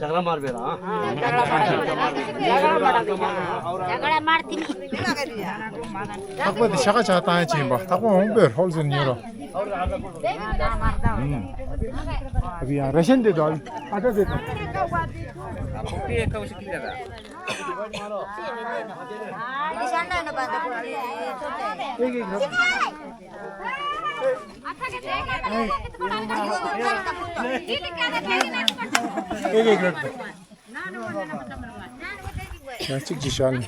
ಜಗಳ ಮಾಡಬೇಡ. ಜಗಳ ಮಾಡ್ತೀನಿ. ཐག་པ་འདི་ཤ་ཁ་ཆག་བཏང་ཡ་ཅིག་ཡིན་པ། ཐག་པ་འོང་པའི་ཧོལ་ཟེར་ཉོས་རོ། ཨ་བི་ཡ་རེ་ཤན་དེ་དང་ཨ་ཏ་དེ་དང་། ཡང་གཅིག་ཅིག་བཞག་ནས།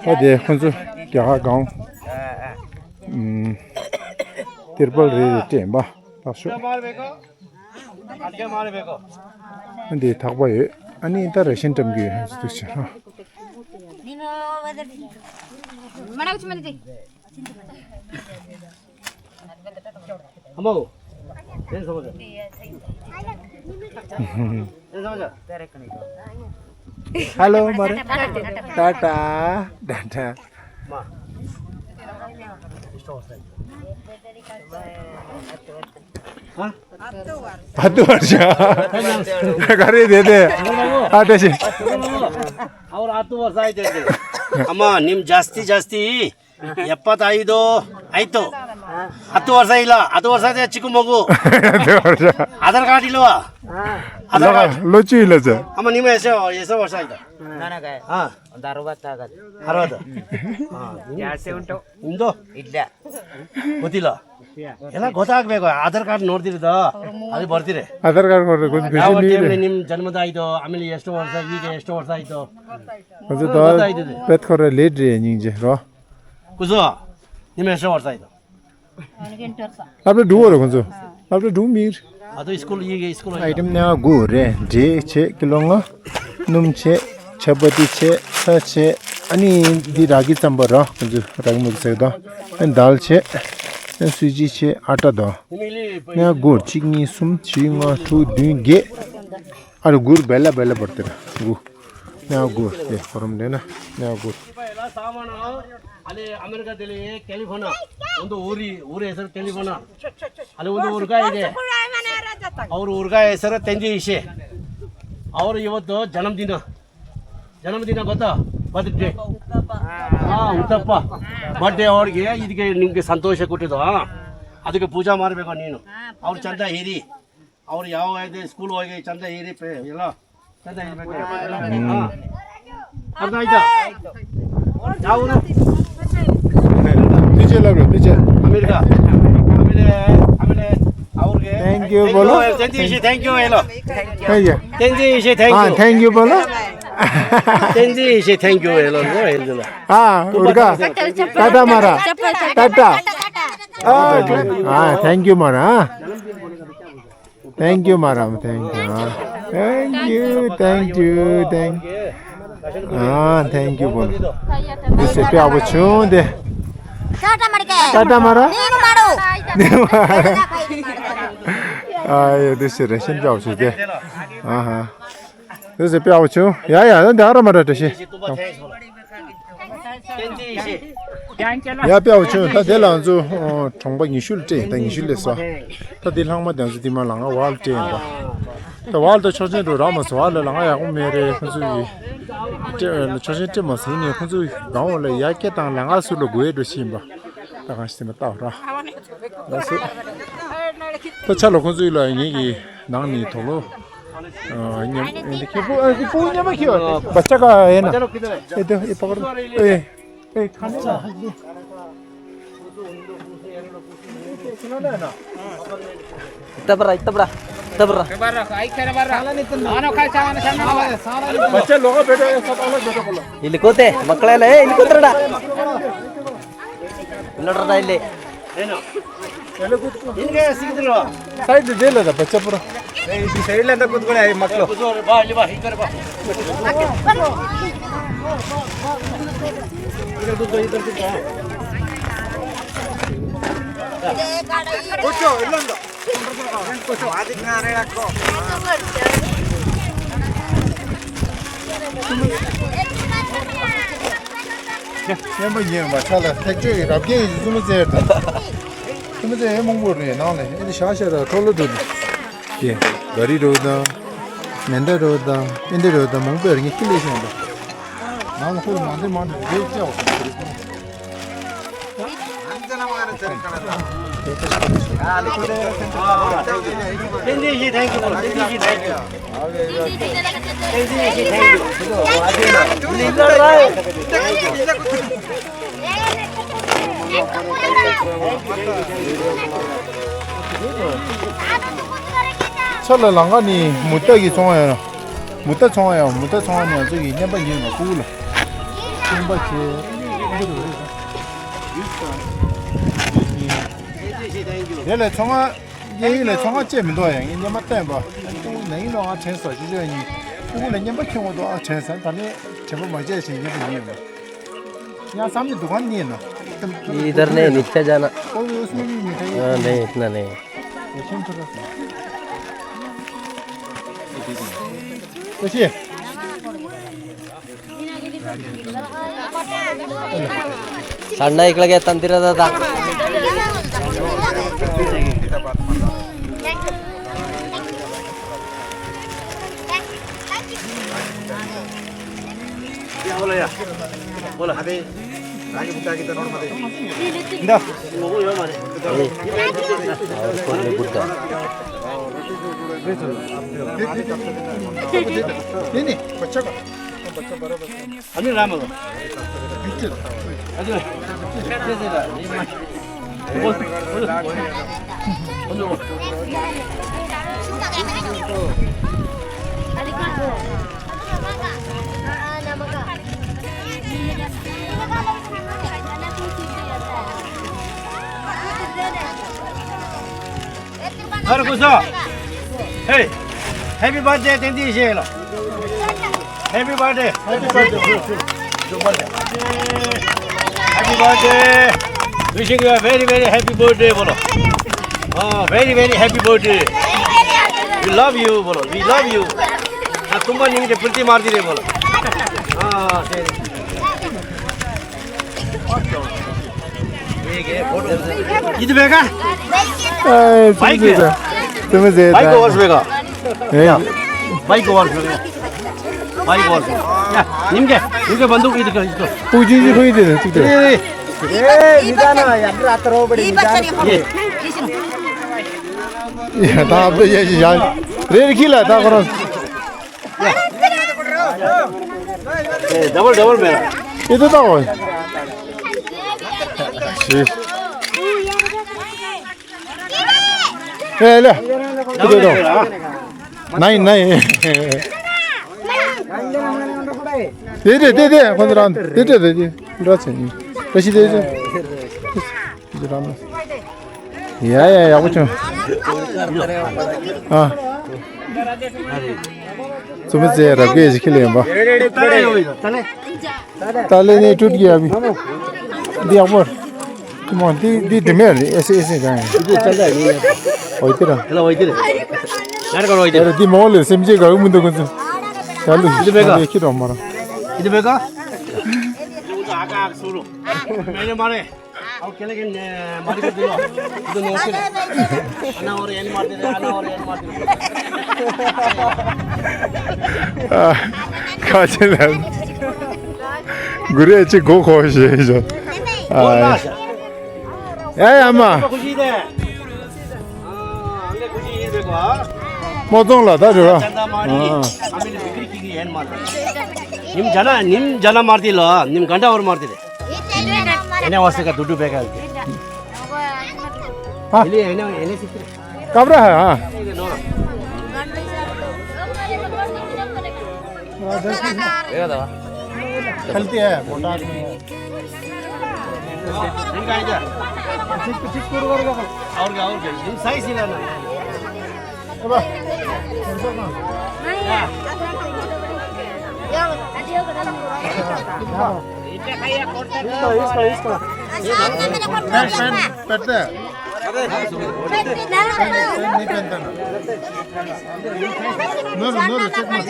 ཨ་དེ་ཁོང་ཚོ་རྒྱ་གར་སྒང་། ཨམ། ཏིར་པལ་རེ་རེ་སྤྲད་ཡིན་པ། ལགས་ཤོག་འདི་ཐག་པ་ཡོད། ཨ་ནི་ད་རེ་ཤན་བཀྲམ་གི་ཡོད་འདུག་ཅེ་ཧ། ཨ་མོ། དེ་ཚོ་ཧ་ལོ་མ་རེད། ཏ་ཏ། ཏ་ཏ། ཨ་ཏུ་བར་ཤ། ག་རེ་དེ་དེ། ཨ་ཏ་ཤི། और आतु वर्षा आई देते। अम्मा निम जास्ती जास्ती यप्पत आइदो आइतो। आतु वर्षा इला आतु वर्षा ते चिकु मगु। आधार कार्ड इलो। आधार कार्ड। लो चु इलो छ। अम्मा निम ऐसे ऐसे वर्षा आइदो। हाँ। दारुबा तागत। हरवत। हाँ। यासे उंटो। इंदो। इड्ला। गोतिला। ಎಲ್ಲ ಗೊತ್ತಾಗ್ಬೇಕು. ಆಧಾರ್ ಕಾರ್ಡ್ ನೋಡ್ತೀರಿ? ಅದು ಬರ್ತೀರಿ. ಆಧಾರ್ ಕಾರ್ಡ್ ಕೊಡ್ರಿ. ಕೊಂಚ ಯಾವ ಖುಷಿ ನೀಡಿ. ಟೈಮ್ಲಿ ನಿಮ್ಮ ಜನ್ಮದ ಆಯ್ತು, ಆಮೇಲೆ ಎಷ್ಟು ವರ್ಷ, ಈಗ ಎಷ್ಟು ವರ್ಷ ಆಯ್ತು? ಕೊಂಚ ಗೊತ್ತಾಯ್ತದೆ. ಪೆತ್ ಕೊಡ್ರಿ, ಲೇಟ್ ರೀ ನಿಂಗೆ ರೋ. ಕುಸು, ನಿಮ್ಮ ಎಷ್ಟು ವರ್ಷ ಆಯ್ತು? आपले डुओ र हुन्छ। आपले डु मिर। अतो स्कुल ये स्कुल है। आइटम ने गु रे जे छे किलो ङ नुम छे छपति छे स छे अनि दि रागी चम्बर र हुन्छ रागी मुग से द अनि दाल छे अनि सुजी छे आटा द ने गु चिकनी सुम छि ङ ठु दुई गे अरु गुर बेला बेला बर्तर गु ने गु ए फरम देना ने गु ಅಲ್ಲಿ ಅಮೆರಿಕಾದಲ್ಲಿ ಕ್ಯಾಲಿಫೋರ್ನಿಯಾ ಒಂದು ಊರಿ ಊರ ಹೆಸರು ಕ್ಯಾಲಿಫೋರ್ನಿಯಾ. ಅಲ್ಲಿ ಒಂದು ಹುಡುಗ ಇದೆ. ಅವ್ರ ಹುಡುಗ ಹೆಸರು ತೆಂಜಿ ಇಶೆ. ಅವರು ಇವತ್ತು ಜನ್ಮದಿನ. ಜನ್ಮದಿನ ಗೊತ್ತಾ? ಬರ್ತ್ಡೇ. ಹಾ, ಉತ್ತಪ್ಪ ಬರ್ತ್ಡೇ ಅವ್ರಿಗೆ ಇದಕ್ಕೆ ನಿಮ್ಗೆ ಸಂತೋಷ ಕೊಟ್ಟಿದ್ದು. ಹಾ, ಅದಕ್ಕೆ ಪೂಜಾ ಮಾಡ್ಬೇಕು ನೀನು. ಅವ್ರ ಚಂದ ಹೀರಿ. ಅವ್ರು ಯಾವ ಇದೆ ಸ್ಕೂಲ್ ಹೋಗಿ ಚಂದ ಹೀರಿ ಎಲ್ಲ ಚಂದ ಹೀರ್ಬೇಕು. ಹಾ. ಅರ್ಥ ಆಯ್ತಾ? ಯಾವ ಊರು? Teacher love teacher. ಅಮೆರಿಕ. ಆಮೇಲೆ ಆಮೇಲೆ ಅವ್ರಿಗೆ Thank you ಬೋಲೋ. ತೆಂಜಿ ಇಶೆ thank you ಹೇಳು. ಹೇಗೆ? ತೆಂಜಿ ಇಶೆ thank ಹಾ you. Thank you ಬೋಲೋ. ತೆಂಜಿ ಇಶೆ thank you ಹೇಳು. ಹಾ ಹುಡುಗ ಟಾಟಾ ಮಾರ ಟಾಟಾ. ಹಾ thank you ಮಾರ. Thank you मारा thank you. Thank you thank you thank you. ཨ། thank you ཕོ་ལོ། འདི་ཟེར་དཔེ་ཡག་པོ་བྱུང་དེ། ད་ད་མ་རེད་གས། ད་ད་མ་ར། ནི་ནི་མ་རོ། ནི་མ་ར། ཨ་ཡེ་འདི་ཟེར་རེ་ཤན་དཔེ་ཡག་པོ་བྱུང་དེ། ཨ་ཧ། འདི་ཟེར་དཔེ་ཡག་པོ་བྱུང་། ཡ་ཡ་ད་འདི་ཨ་ར་མ་ར་འདྲ་ཤེས། ཡ་དཔེ་ཡག་པོ་བྱུང་། ད་དེ་ལ་ང་ཚོ་གྲོང་པ་ཉི་ཤུ་ལ་སྤྲད་ཡིན། ད་ཉི་ཤུ་ལས་སོ། ད་དེ་ལྷག་མ་དེ་ང་ཚོ་དེ་མ་ལ་ང་བར་སྤྲད་ཡིན་པ། ད་བར་དུ་ཆོག་མཆན་འགྲོ་རག་མ་སོང་། བར་ལ་ལ་ང་ཡག་པོ་མེད་རེད། ཁོང་ཚོ་ཡི་སྤྲད་ཆོག་མཆན་སྤྲད་མ་སོང་། ཡིན་ནའི་ཁོང་ཚོ་གང་འོག་ལ་ཡར་སྐད་བཏང་ལ་ང་ཟུར་ལ་དགོས་འགྲོ་ཤེས་ཡིན་པ། ད་གང་ཞིག་དེ་མ་ལྟ་བ་ར། ལགས་སོ། ད་ཆ་ལ་ཁོང་ཚོ་ཡི་ལ་ངེད་ཀྱི་ནང་ནས་དོག་ལོ། ཨ་ཉམས་ཨེ་འདི་ཁྱེད་པུ་ཨ་འདི་པུ་ཉམས་མ་ཁྱེད་བ་བ་ཅ་ག་ཨེ་ན། ཨེ་དེ་ཨེ་པ་ཀར་ཨེ། ཏབ་ར་ཏབ་ར། बच्चे लोग बैठो, ये सब अलग बैठो बोलो। ಇಲ್ಲಿ ಕೂತೆ ಮಕ್ಕಳೆಲ್ಲ, ಏ, ಇಲ್ಲಿ ಕೂತ್ರಡ. ಇಲ್ಲಿ ನೋಡ್ರಡ ಇಲ್ಲಿ. साइड दे ले बच्चा पूरा. साइड ले तो कुछ बड़ा है मत लो. ཉན་པ་ཉན་པ་ཆ་ལ་ཐེག་ཆོས་ཀྱི་རབ་རྒྱས་ཀྱི་བཙུན་མ་རྩེ་དང་། བཙུན་མ་རྩེ་ཨེ་མང་པོ་རེད་ནང་ལ་ཨེ་ཤ་ཤ་ར་ཐོ་ལོ་འགྲོ་ནི། ཀྱེ། ག་རི་རོ་དང་། མེ་མདའ་རོ་དང་ཨེ་འདི་རོ་དང་མང་པོ་རེད་ངས་ཁྱི་ལས་ཤེས་འདུག་ནང་ལ་ཧུར་མ་འདི་མ་འདི་རེད་ཅེའོ། ཕྱག་ལ་ལང་ཀ་ནི་མུ་ཏ་གི་ཚོང་ཡང་མུ་ཏ་ཚོང་ཡང་མུ་ཏ་ཚོང་ནས་ང་ཚོ་གི་བསྙེན་པ་ཡིན་ལ་ཀུ་ལ་བསྙེན་པ་བྱེད། དེ་ལས་ཚོང་ང་གཡས་ཡིག་ལ་ཚོང་ང་བཅད་མི་འདུག་ཡང་ངས་བསྙེན་པ་བསྟན་པ། ལན་ཡིན་ལོ་ང་དྲན་ས་ཞུ་ཞུ་ཡིན། ཕྲུ་གུ་ལ་བསྙེན་པ་ཁྱོད་ངོ་དུ་ཨ་དྲན་ས་ད་ནི་དྲན་པ་མ་བྱས་ཤིང་བསྙེན་པ་ཡིན་ཡོད་པ། ཡང་བསམ་ནི་འདུག་ག་ནི་ཡིན་ན། इधर नहीं, नीचे जाना। और उसमें भी मिठाई हाँ, नहीं, इतना नहीं। तो ठीक है। साढ़े एक लगे तंदिरा दादा। बोला या। बोला। अबे, आगे बुता की तरफ मत। इंदा। वो यो मारे। और कौन ले बुता? नहीं, नहीं, बच्चा का। बच्चा बराबर। 아니 라면. 미친. 아주. हर कुछ। हे, happy birthday तेंदी shallow. Happy birthday। Happy birthday। Happy birthday। Wishing you a very very happy birthday बोलो। हाँ, very very happy birthday। We love you बोलो। We love you। हाँ, तुम्हारी नीचे प्रीति मार दी रे बोलो। हाँ, 이제 내가? 아, तुम्हें ज्यादा। तुम्हें ज्यादा। भाई को वर्ष बेगा। ए। भाई को वर्ष बेगा। भाई को वर्ष। या, निम्के, निम्के बंदूक इधर, इधर। पूजी जी कोई दे, तू दे। ए, ए, निदान, यार, रात रो बड़ी निदान। ये। या, ता अब ये, या। रेड किला, ता करो। ए, डबल, डबल मेरा। ये तो था वो। शी। ए, ले। ये तो दो। नहीं, नहीं। दे, दे, दे, दे, पंद्रह, दे, दे, दे, दे। पंद्रह से नहीं। पैसे दे, दे। पंद्रह में। ཡ་ཡ་ཡག་པོ་བྱུང་། ཨ། བཙུན་མོ་ཚེ་རབ་རྒྱས་ཤིག་ཁྱེར་ཡོང་པ། ད་ལེ་ནས་ཀྲུད་ཀྱི་ཡ་བི། འདི་ཡག་པོ། ཁྱི་མོ་འདི་འདི་འདི་མེད་རེད། ཨེ་སི་ཨེ་སི་གང་ཡིན། འདི་ཅན་ད་ཡིན། འོ་དེ་ར། ཡ་ར་འདི་མོ་ལས་སེམས་ཅན་ག་གི་མི་འདུག་གོ་ཚོ། ཡ་ལུ་ཤི་ཁྱི་རོ་མ་ར། འདི་བེ་ག། མེ་ནེ་མ་རེ། आओ, खेलेंगे, ने, मारी को दिलो। इधर नोट के। अना और एन मार दे रे, अना और एन मार दे रे। ཁ་ཆེ་ལ། གུ་རེ་ཅི་གོ་ཁོ་ཤེས་ཤོ། ཨ། ཡ་ཡ་མ། खुशी दे। हाँ, हमने खुशी ही देखो, हाँ। མོ་ཙོང་ལ་ད་རེ་བ། चंदा मारी, हमें बिक्री की गई एन मार दे। निम जाना, निम जाना मार दिलो, निम घंटा और मार दे। एने वास्ते का दुडू बेगा। हाँ। एने, एने, एने सिक्रे। काबरा है, हाँ। एने नोरा। हेल्दी है, मोटा आदमी है। ठीक, ठीक, और क्या, और क्या? साइज ही लाना। पैंट, पैंट, पैंट दे। पैंट नहीं पहनता ना। नूर, नूर, चेक मार।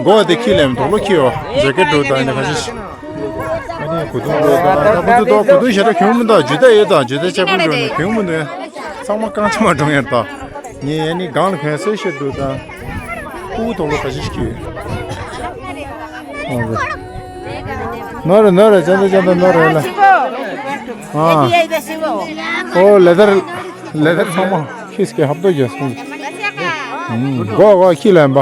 गोवा देखी ले, हम तो लोग क्यों? जैकेट होता है ना, खासिश। अरे, कुदुम होता है, कुदुम तो, कुदुम शरा क्यों मुंडा, जुदा ये था, जुदा चप्पल जो है, क्यों मुंडा? ཚང་མ་རྐང་ཆ་མ་གྲོང་ཡར་ད། ངས་ཨ་ནི་སྒང་ལ་གོན་སེ་ཤེར་འདུག་ད། ཕྲུ་གུ་དོག་ལོ་ག་ཅི་ཞིག་ཡོད། ནོར་རེ་ནོར་རེ་ཅན་ད་ཅན་ད་ནོར་རེ་ལ། ཨ། ཨོ་ལེ་དར་ལེ་དར་ཚང་མ་ཁིས་ཀྱི་ཧབ་ཏོ་རྒྱག་སོང་། གོ་གོ་ཁྱི་ལ་ཡིན་པ།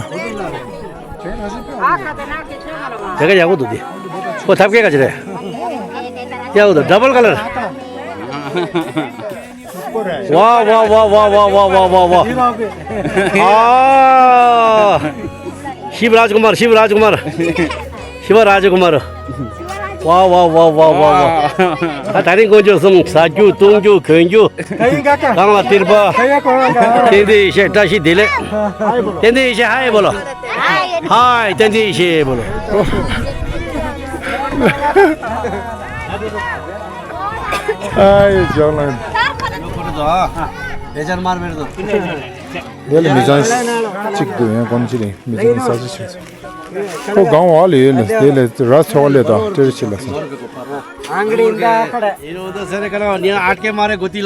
དེ་ག་ཡག་པོ་འདུག་དེ། ཁོ་ཐབ་ཀའི་ག་ཅི་རེད། ཡག་པོ་འདུག་ཌབ་བལ་ཀ་ལར། ཝ་ཝ་ཝ། ཨ། ཤིབ་རཱཇ་ཀུ་མར། ཤིབ་རཱཇ་ཀུ་མར། ཤིབ་རཱཇ་ཀུ་མར། ཝ་ཝ་ཝ། ད་ད་རིང་དཀོན་མཆོག་གསུམ། ཟ་རྒྱུ་བཏུང་རྒྱུ་གོན་རྒྱུ། གང་ལ་སྟེར་པ། ཏན་ཏན་ཡེ་ཤེས། བཀྲ་ཤིས་བདེ་ལེགས། ཏན་ཏན་ཡེ་ཤེས། ཧའི་བོ་ལོ། ཧའི། ཏན་ཏན་ཡེ་ཤེས་བོ་ལོ། ཨ་ཡེ་ཅང་ལ། དེ་ལ་མི་ཚང་གཅིག་འདུག་ཡང་གོམས་གཅིག་ལ་མི་ཚང་གི་ས་གཞི་ཆེ་ཚོ། ཁོ་སྒང་བ་ལ་ཡོད་ལ་དེ་ལ་ར་ཚོ་བ་ལས་དང་སྤྲེལ་ཆེ་ལ་སོང་། ཨང་ཀི་རི་འདི་ཁ་རེད། ཡིན་འོ་ད་ཟེར་ག་ན་ནི་ཨ་ཀེ་མ་རེ་གོ་ཏི་ལ།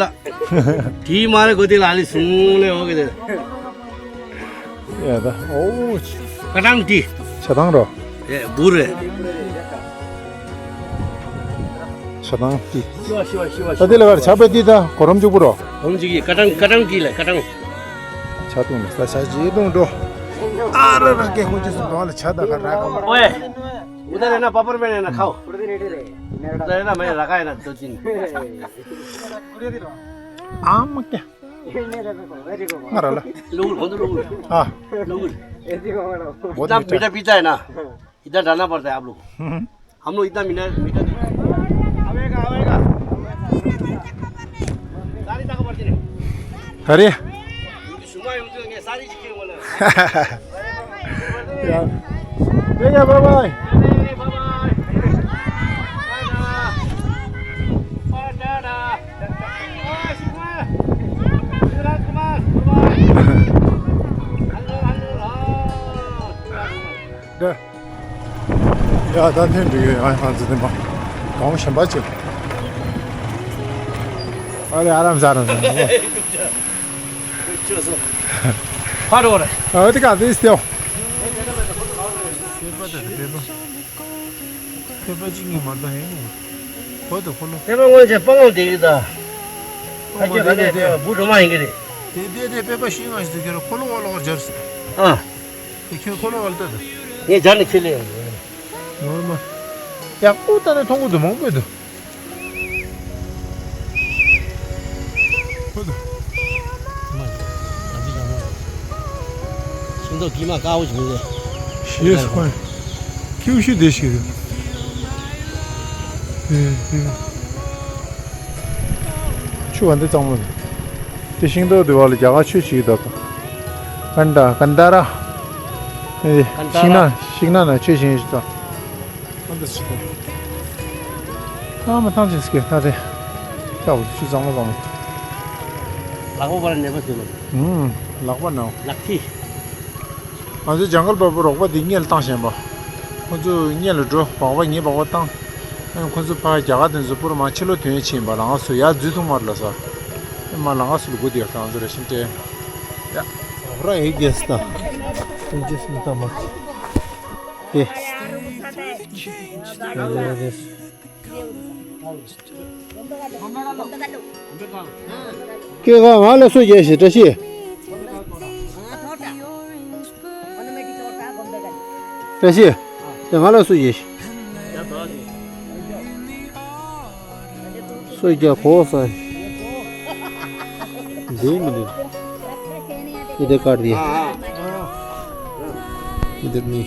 དྲི་མ་རེ་གོ་ཏི་ལ་ཨ་ལི་སུང་ལེ་འོ་གི་དེ། ཡ་ད་ཨོ། ཀ་ཏང་ཏི། ཆ་ཏང་རོ། ཨེ་བུ་རེ། ཆ་ཏང་ཏི། ཤི་བ་ཤི་བ་ཤི་བ། ད་དེ་ལ་བར་ཆ་པ་ཏི་ད་གོ་རམ་ཅུག་པུ་རོ། གོ་རམ་ཅུག་གི་ཀ་ཏང་ཀ་ཏང་ཏི་ལ་ཀ་ཏང་། ཆ་ཏུང་ལ་ས་ཆ་ཇི་ཏུང་འགྲོ། ཨ་ར་ར་ཀེ་ཧུ་ཅི་སུ་དོ་ལ་ཆ་ད་ཁ་ར་ཀ་མ། ཨོའེ། ཨུ་ད་རེ་ན་པ་པར་མེ་ན་ཁའོ། ཨུ་ད་རེ་ན་མེ་ར་ཀ་ཡ་ན་དོ་ཅིན། ཨ་མ་ཀེ། ང་ར་ལ། लोग कौन लोग? हाँ। लोग। वो इतना मीठा पीता है ना। इतना डालना पड़ता है आप लोग। हम लोग इतना मीठा मीठा नहीं। आवेगा आवेगा। सारी ताको पड़ती है। अरे। सुमा यूं तो ये सारी चीजें बोला। यार। ठीक है, bye bye. Bye bye. Tata. Tata. ཡ་ད་ཐེངས་འགྲིག་ཡོད། ཡང་ང་ཚོ་དེ་མ་གང་ཞེན་པ་ཅིག་ཨ་ལེ་ཨ་རམ་ཟ་རམ་ཟ། ཕ་རོ་རེ། ཨ་དེ་ག་དེ་སྟེའོ། ཕེབས་པ་གཅིག་གཉིས་མ་གཏོགས་ཡིན་ནོ། གོ་དུ་ཁོ་ལོ། ཕེབས་པ་སྔོན་ཆད་སྤང་བླང་དེ་གི་ད། ཨ་ཅེ་ག་ནས་བུ་གྲོ་མ་ཡིན་གི་རེད། དེ་དེ་དེ་ཕེབས་པ་ཤིང་ང་ཞིག་ཟེར་གི་རེད། ཁོ་ལོ་བ་ལོ་བར་སྦྱར་སོང་། ཨ། དེ་ཁྱོད་ཁོ་ལོ་བ་ལ་ལྟ་དུ། ངས་སྦྱར་ནས་ཁྱེར་ལེ་ཡོང་། ནོར་མ། ཡག་པོ་ལྟ་ནས་མཐོང་གི་འདུག་མང་པོ་འདུག་ཤིང་ཏོག་དཀྱིལ་མ་དཀར་པོ་ཞིག་མི་རེད། ཞེས་སོ། ཁྱེའུ་ཤུ་དེ་ཞིག་རེད། ཨེ་ཨེ། ཆུ་བ་འདི་གཙང་མོ་རེད། དེ་ཤིང་ཏོག་དེ་བ་ལ་རྒྱ་གར་ཆོས་ཞིག་ད་ག་ཀན་ད་ཀན་ད་ར། ཨེ། ཀན་ད་ར། ཤིང་ནགས་ཤིང་ནགས་ན་ཆོས་ཞིག་ད། ཨ་འདི་ཞིག་ད། ཨ་མ་ཐང་ཆེ་སྐད་ད་དེ། ད་འོ་ཆུ་གཙང་མ་གཙང་མ། ལག་པ་བར་ནས་པ་ཟེར་ལ། ཨུམ། ལག་པ་ན། ལག་མཐིལ། ང་ཚོའི་ཇང་གལ་པ་པོ་རོགས་པ་འདི་སྔོན་ལ་བཏང་བཞིན་པ། ཁོ་ཚོ་སྔོན་ལ་འགྲོ་སྦག་སྦག་ངའི་སྦག་སྦག་བཏང་། ཨ་ཁོ་ཚོ་ཕ་རྒྱ་གར་དེ་ཚོ་པུར་མ་ཕྱི་ལོགས་ཐོན་ཡས་ཕྱིན་པ་ལ་ང་ཚོ་ཡར་འཛུལ་ཐུབ་མ་རེད་ལ་ས། ཨ་མ་ལ་ང་ཚོ་ལ་སྒུག་བསྡད་ཡོད་ང་ཚོ་ར་ཤིན་ཏེ། ཡ། ཨོ་ར་ཨེ་གེ་སི་ད། ཨེ་གེ་སི་མི་ད་མ། ཨེ། ཨེ་གེ་སི། སྐྱེ་ག་ང་ལ་སུ་རྒྱལ་ཞེས་བཀྲ་ཤིས། བཀྲ་ཤིས། དེ་ང་ལ་སུ་རྒྱལ་ཞེས། སུ་རྒྱལ་གོ་ས། दो मिनट। इधर काट दिया। हाँ, हाँ। इधर नहीं।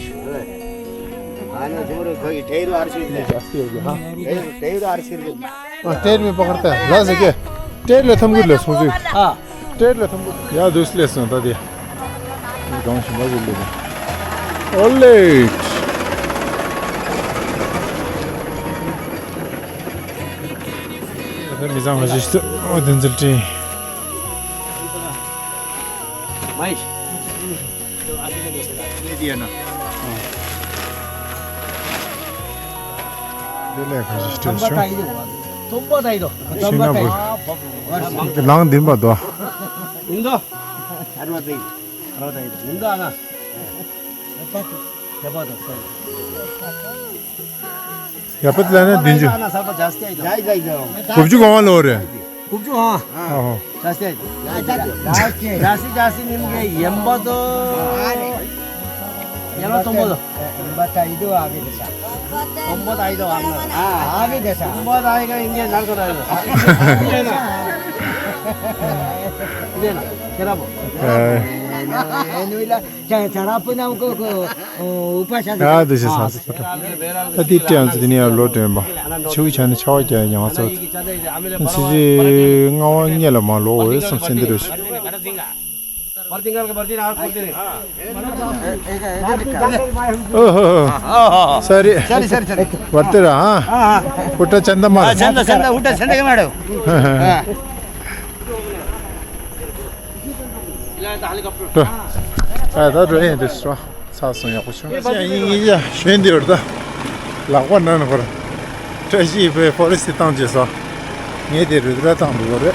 हाँ, ना, छोड़ो, कोई ठहरो, आरसी में। जास्ती हो गया, हाँ। ठहरो, ठहरो, आरसी में। हाँ, ट्रेन में पकड़ता है। ला सके। ट्रेन ले थम गुड ले, सोचो। हाँ। ट्रेन ले थम गुड। या, दूसरे ले सुन, ता दिया। गाँव से बाजू ले। ओले। मिजाम हजीश तो, ओ दिन जल्दी। माइश। ལང་འདིན་པ་དོ། ཨིན་དོ། ཨར་བ་ཏི། ཨར་བ་ཏི། ཨིན་དོ་ཨ་ན། ཡ་པ་ཏི་ལ་ན་བདུན་ཅུ། དགུ་བཅུ་གོང་བ་ལོ་རེད། དགུ་བཅུ་ཨང་། ཨ་ཧོ། ཇ་སི་ཇ་སི་ཉིན་གྱི་ཡན་པ་དོ། ཡན་པ་སྟོང་པོ་དོ། ཡན་པ་ད་ཡི་དོ་ཨ་བི་དེ་ས། སྟོང་པོ་ད་ཡི་དོ་ཨ་མ། ཨ་བི་དེ་ས། སྟོང་པོ་ད་ཡི་ག་ཡིན་གྱི་ནར་གོ་ད་ཡི་དོ། ཁྱེད་ར་བོ། ཨེ་ནུ་ལ་ཇ་ཇ་ར་པུ་ནམ་ཀོ་ཀོ། ཨོ་པ་ཤ། ཡ་དེ་ཤ་ས་ས་ད་དེ་ཏྲེ་ཡང་ཚོ་དེ་ནས་ཡང་ལོ་དྲན་པ། ཆུ་བོ་ཆ་ནས་ཆ་བ་རྒྱག་ཡང་ཚོ། ཚི་ཚི་ལྔ་བ་ཉེ་ལ་མ་ལོ་འོས་སམ་སེན་དེ་རུ་ཤ། ཨོ་ཧོ་ཧོ། ས་རི། ས་རི་ས་རི་ས་རི། བར་དེ་ར་ཧ། ཧུ་ཏྲ་ཅན་ད་མ་ར། ཅན་ད་ཅན་ད་ཧུ་ཏྲ་ཅན་ད་ག་མ་ར། ཨ་ད་འགྲོ་ཡིན་དུ་སོ། ཚ་སོང་ཡག་པོ་བྱུང་། ཡིན་ཡིན་ཡ་ཞོན་དེ་བར་ད། ལག་པ་ནང་ནས་བར། བཀྲ་ཤིས་པའི་ཕོ་རི་སི་བཏང་བྱས་སོ། ངས་དེ་རུ་དྲ་བཏང་འདུག་རེད།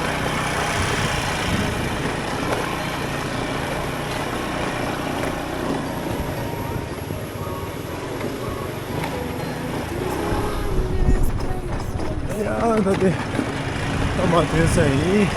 ཡ་ད་དེ། ད་མ་ཐོན་ས་ཡིན།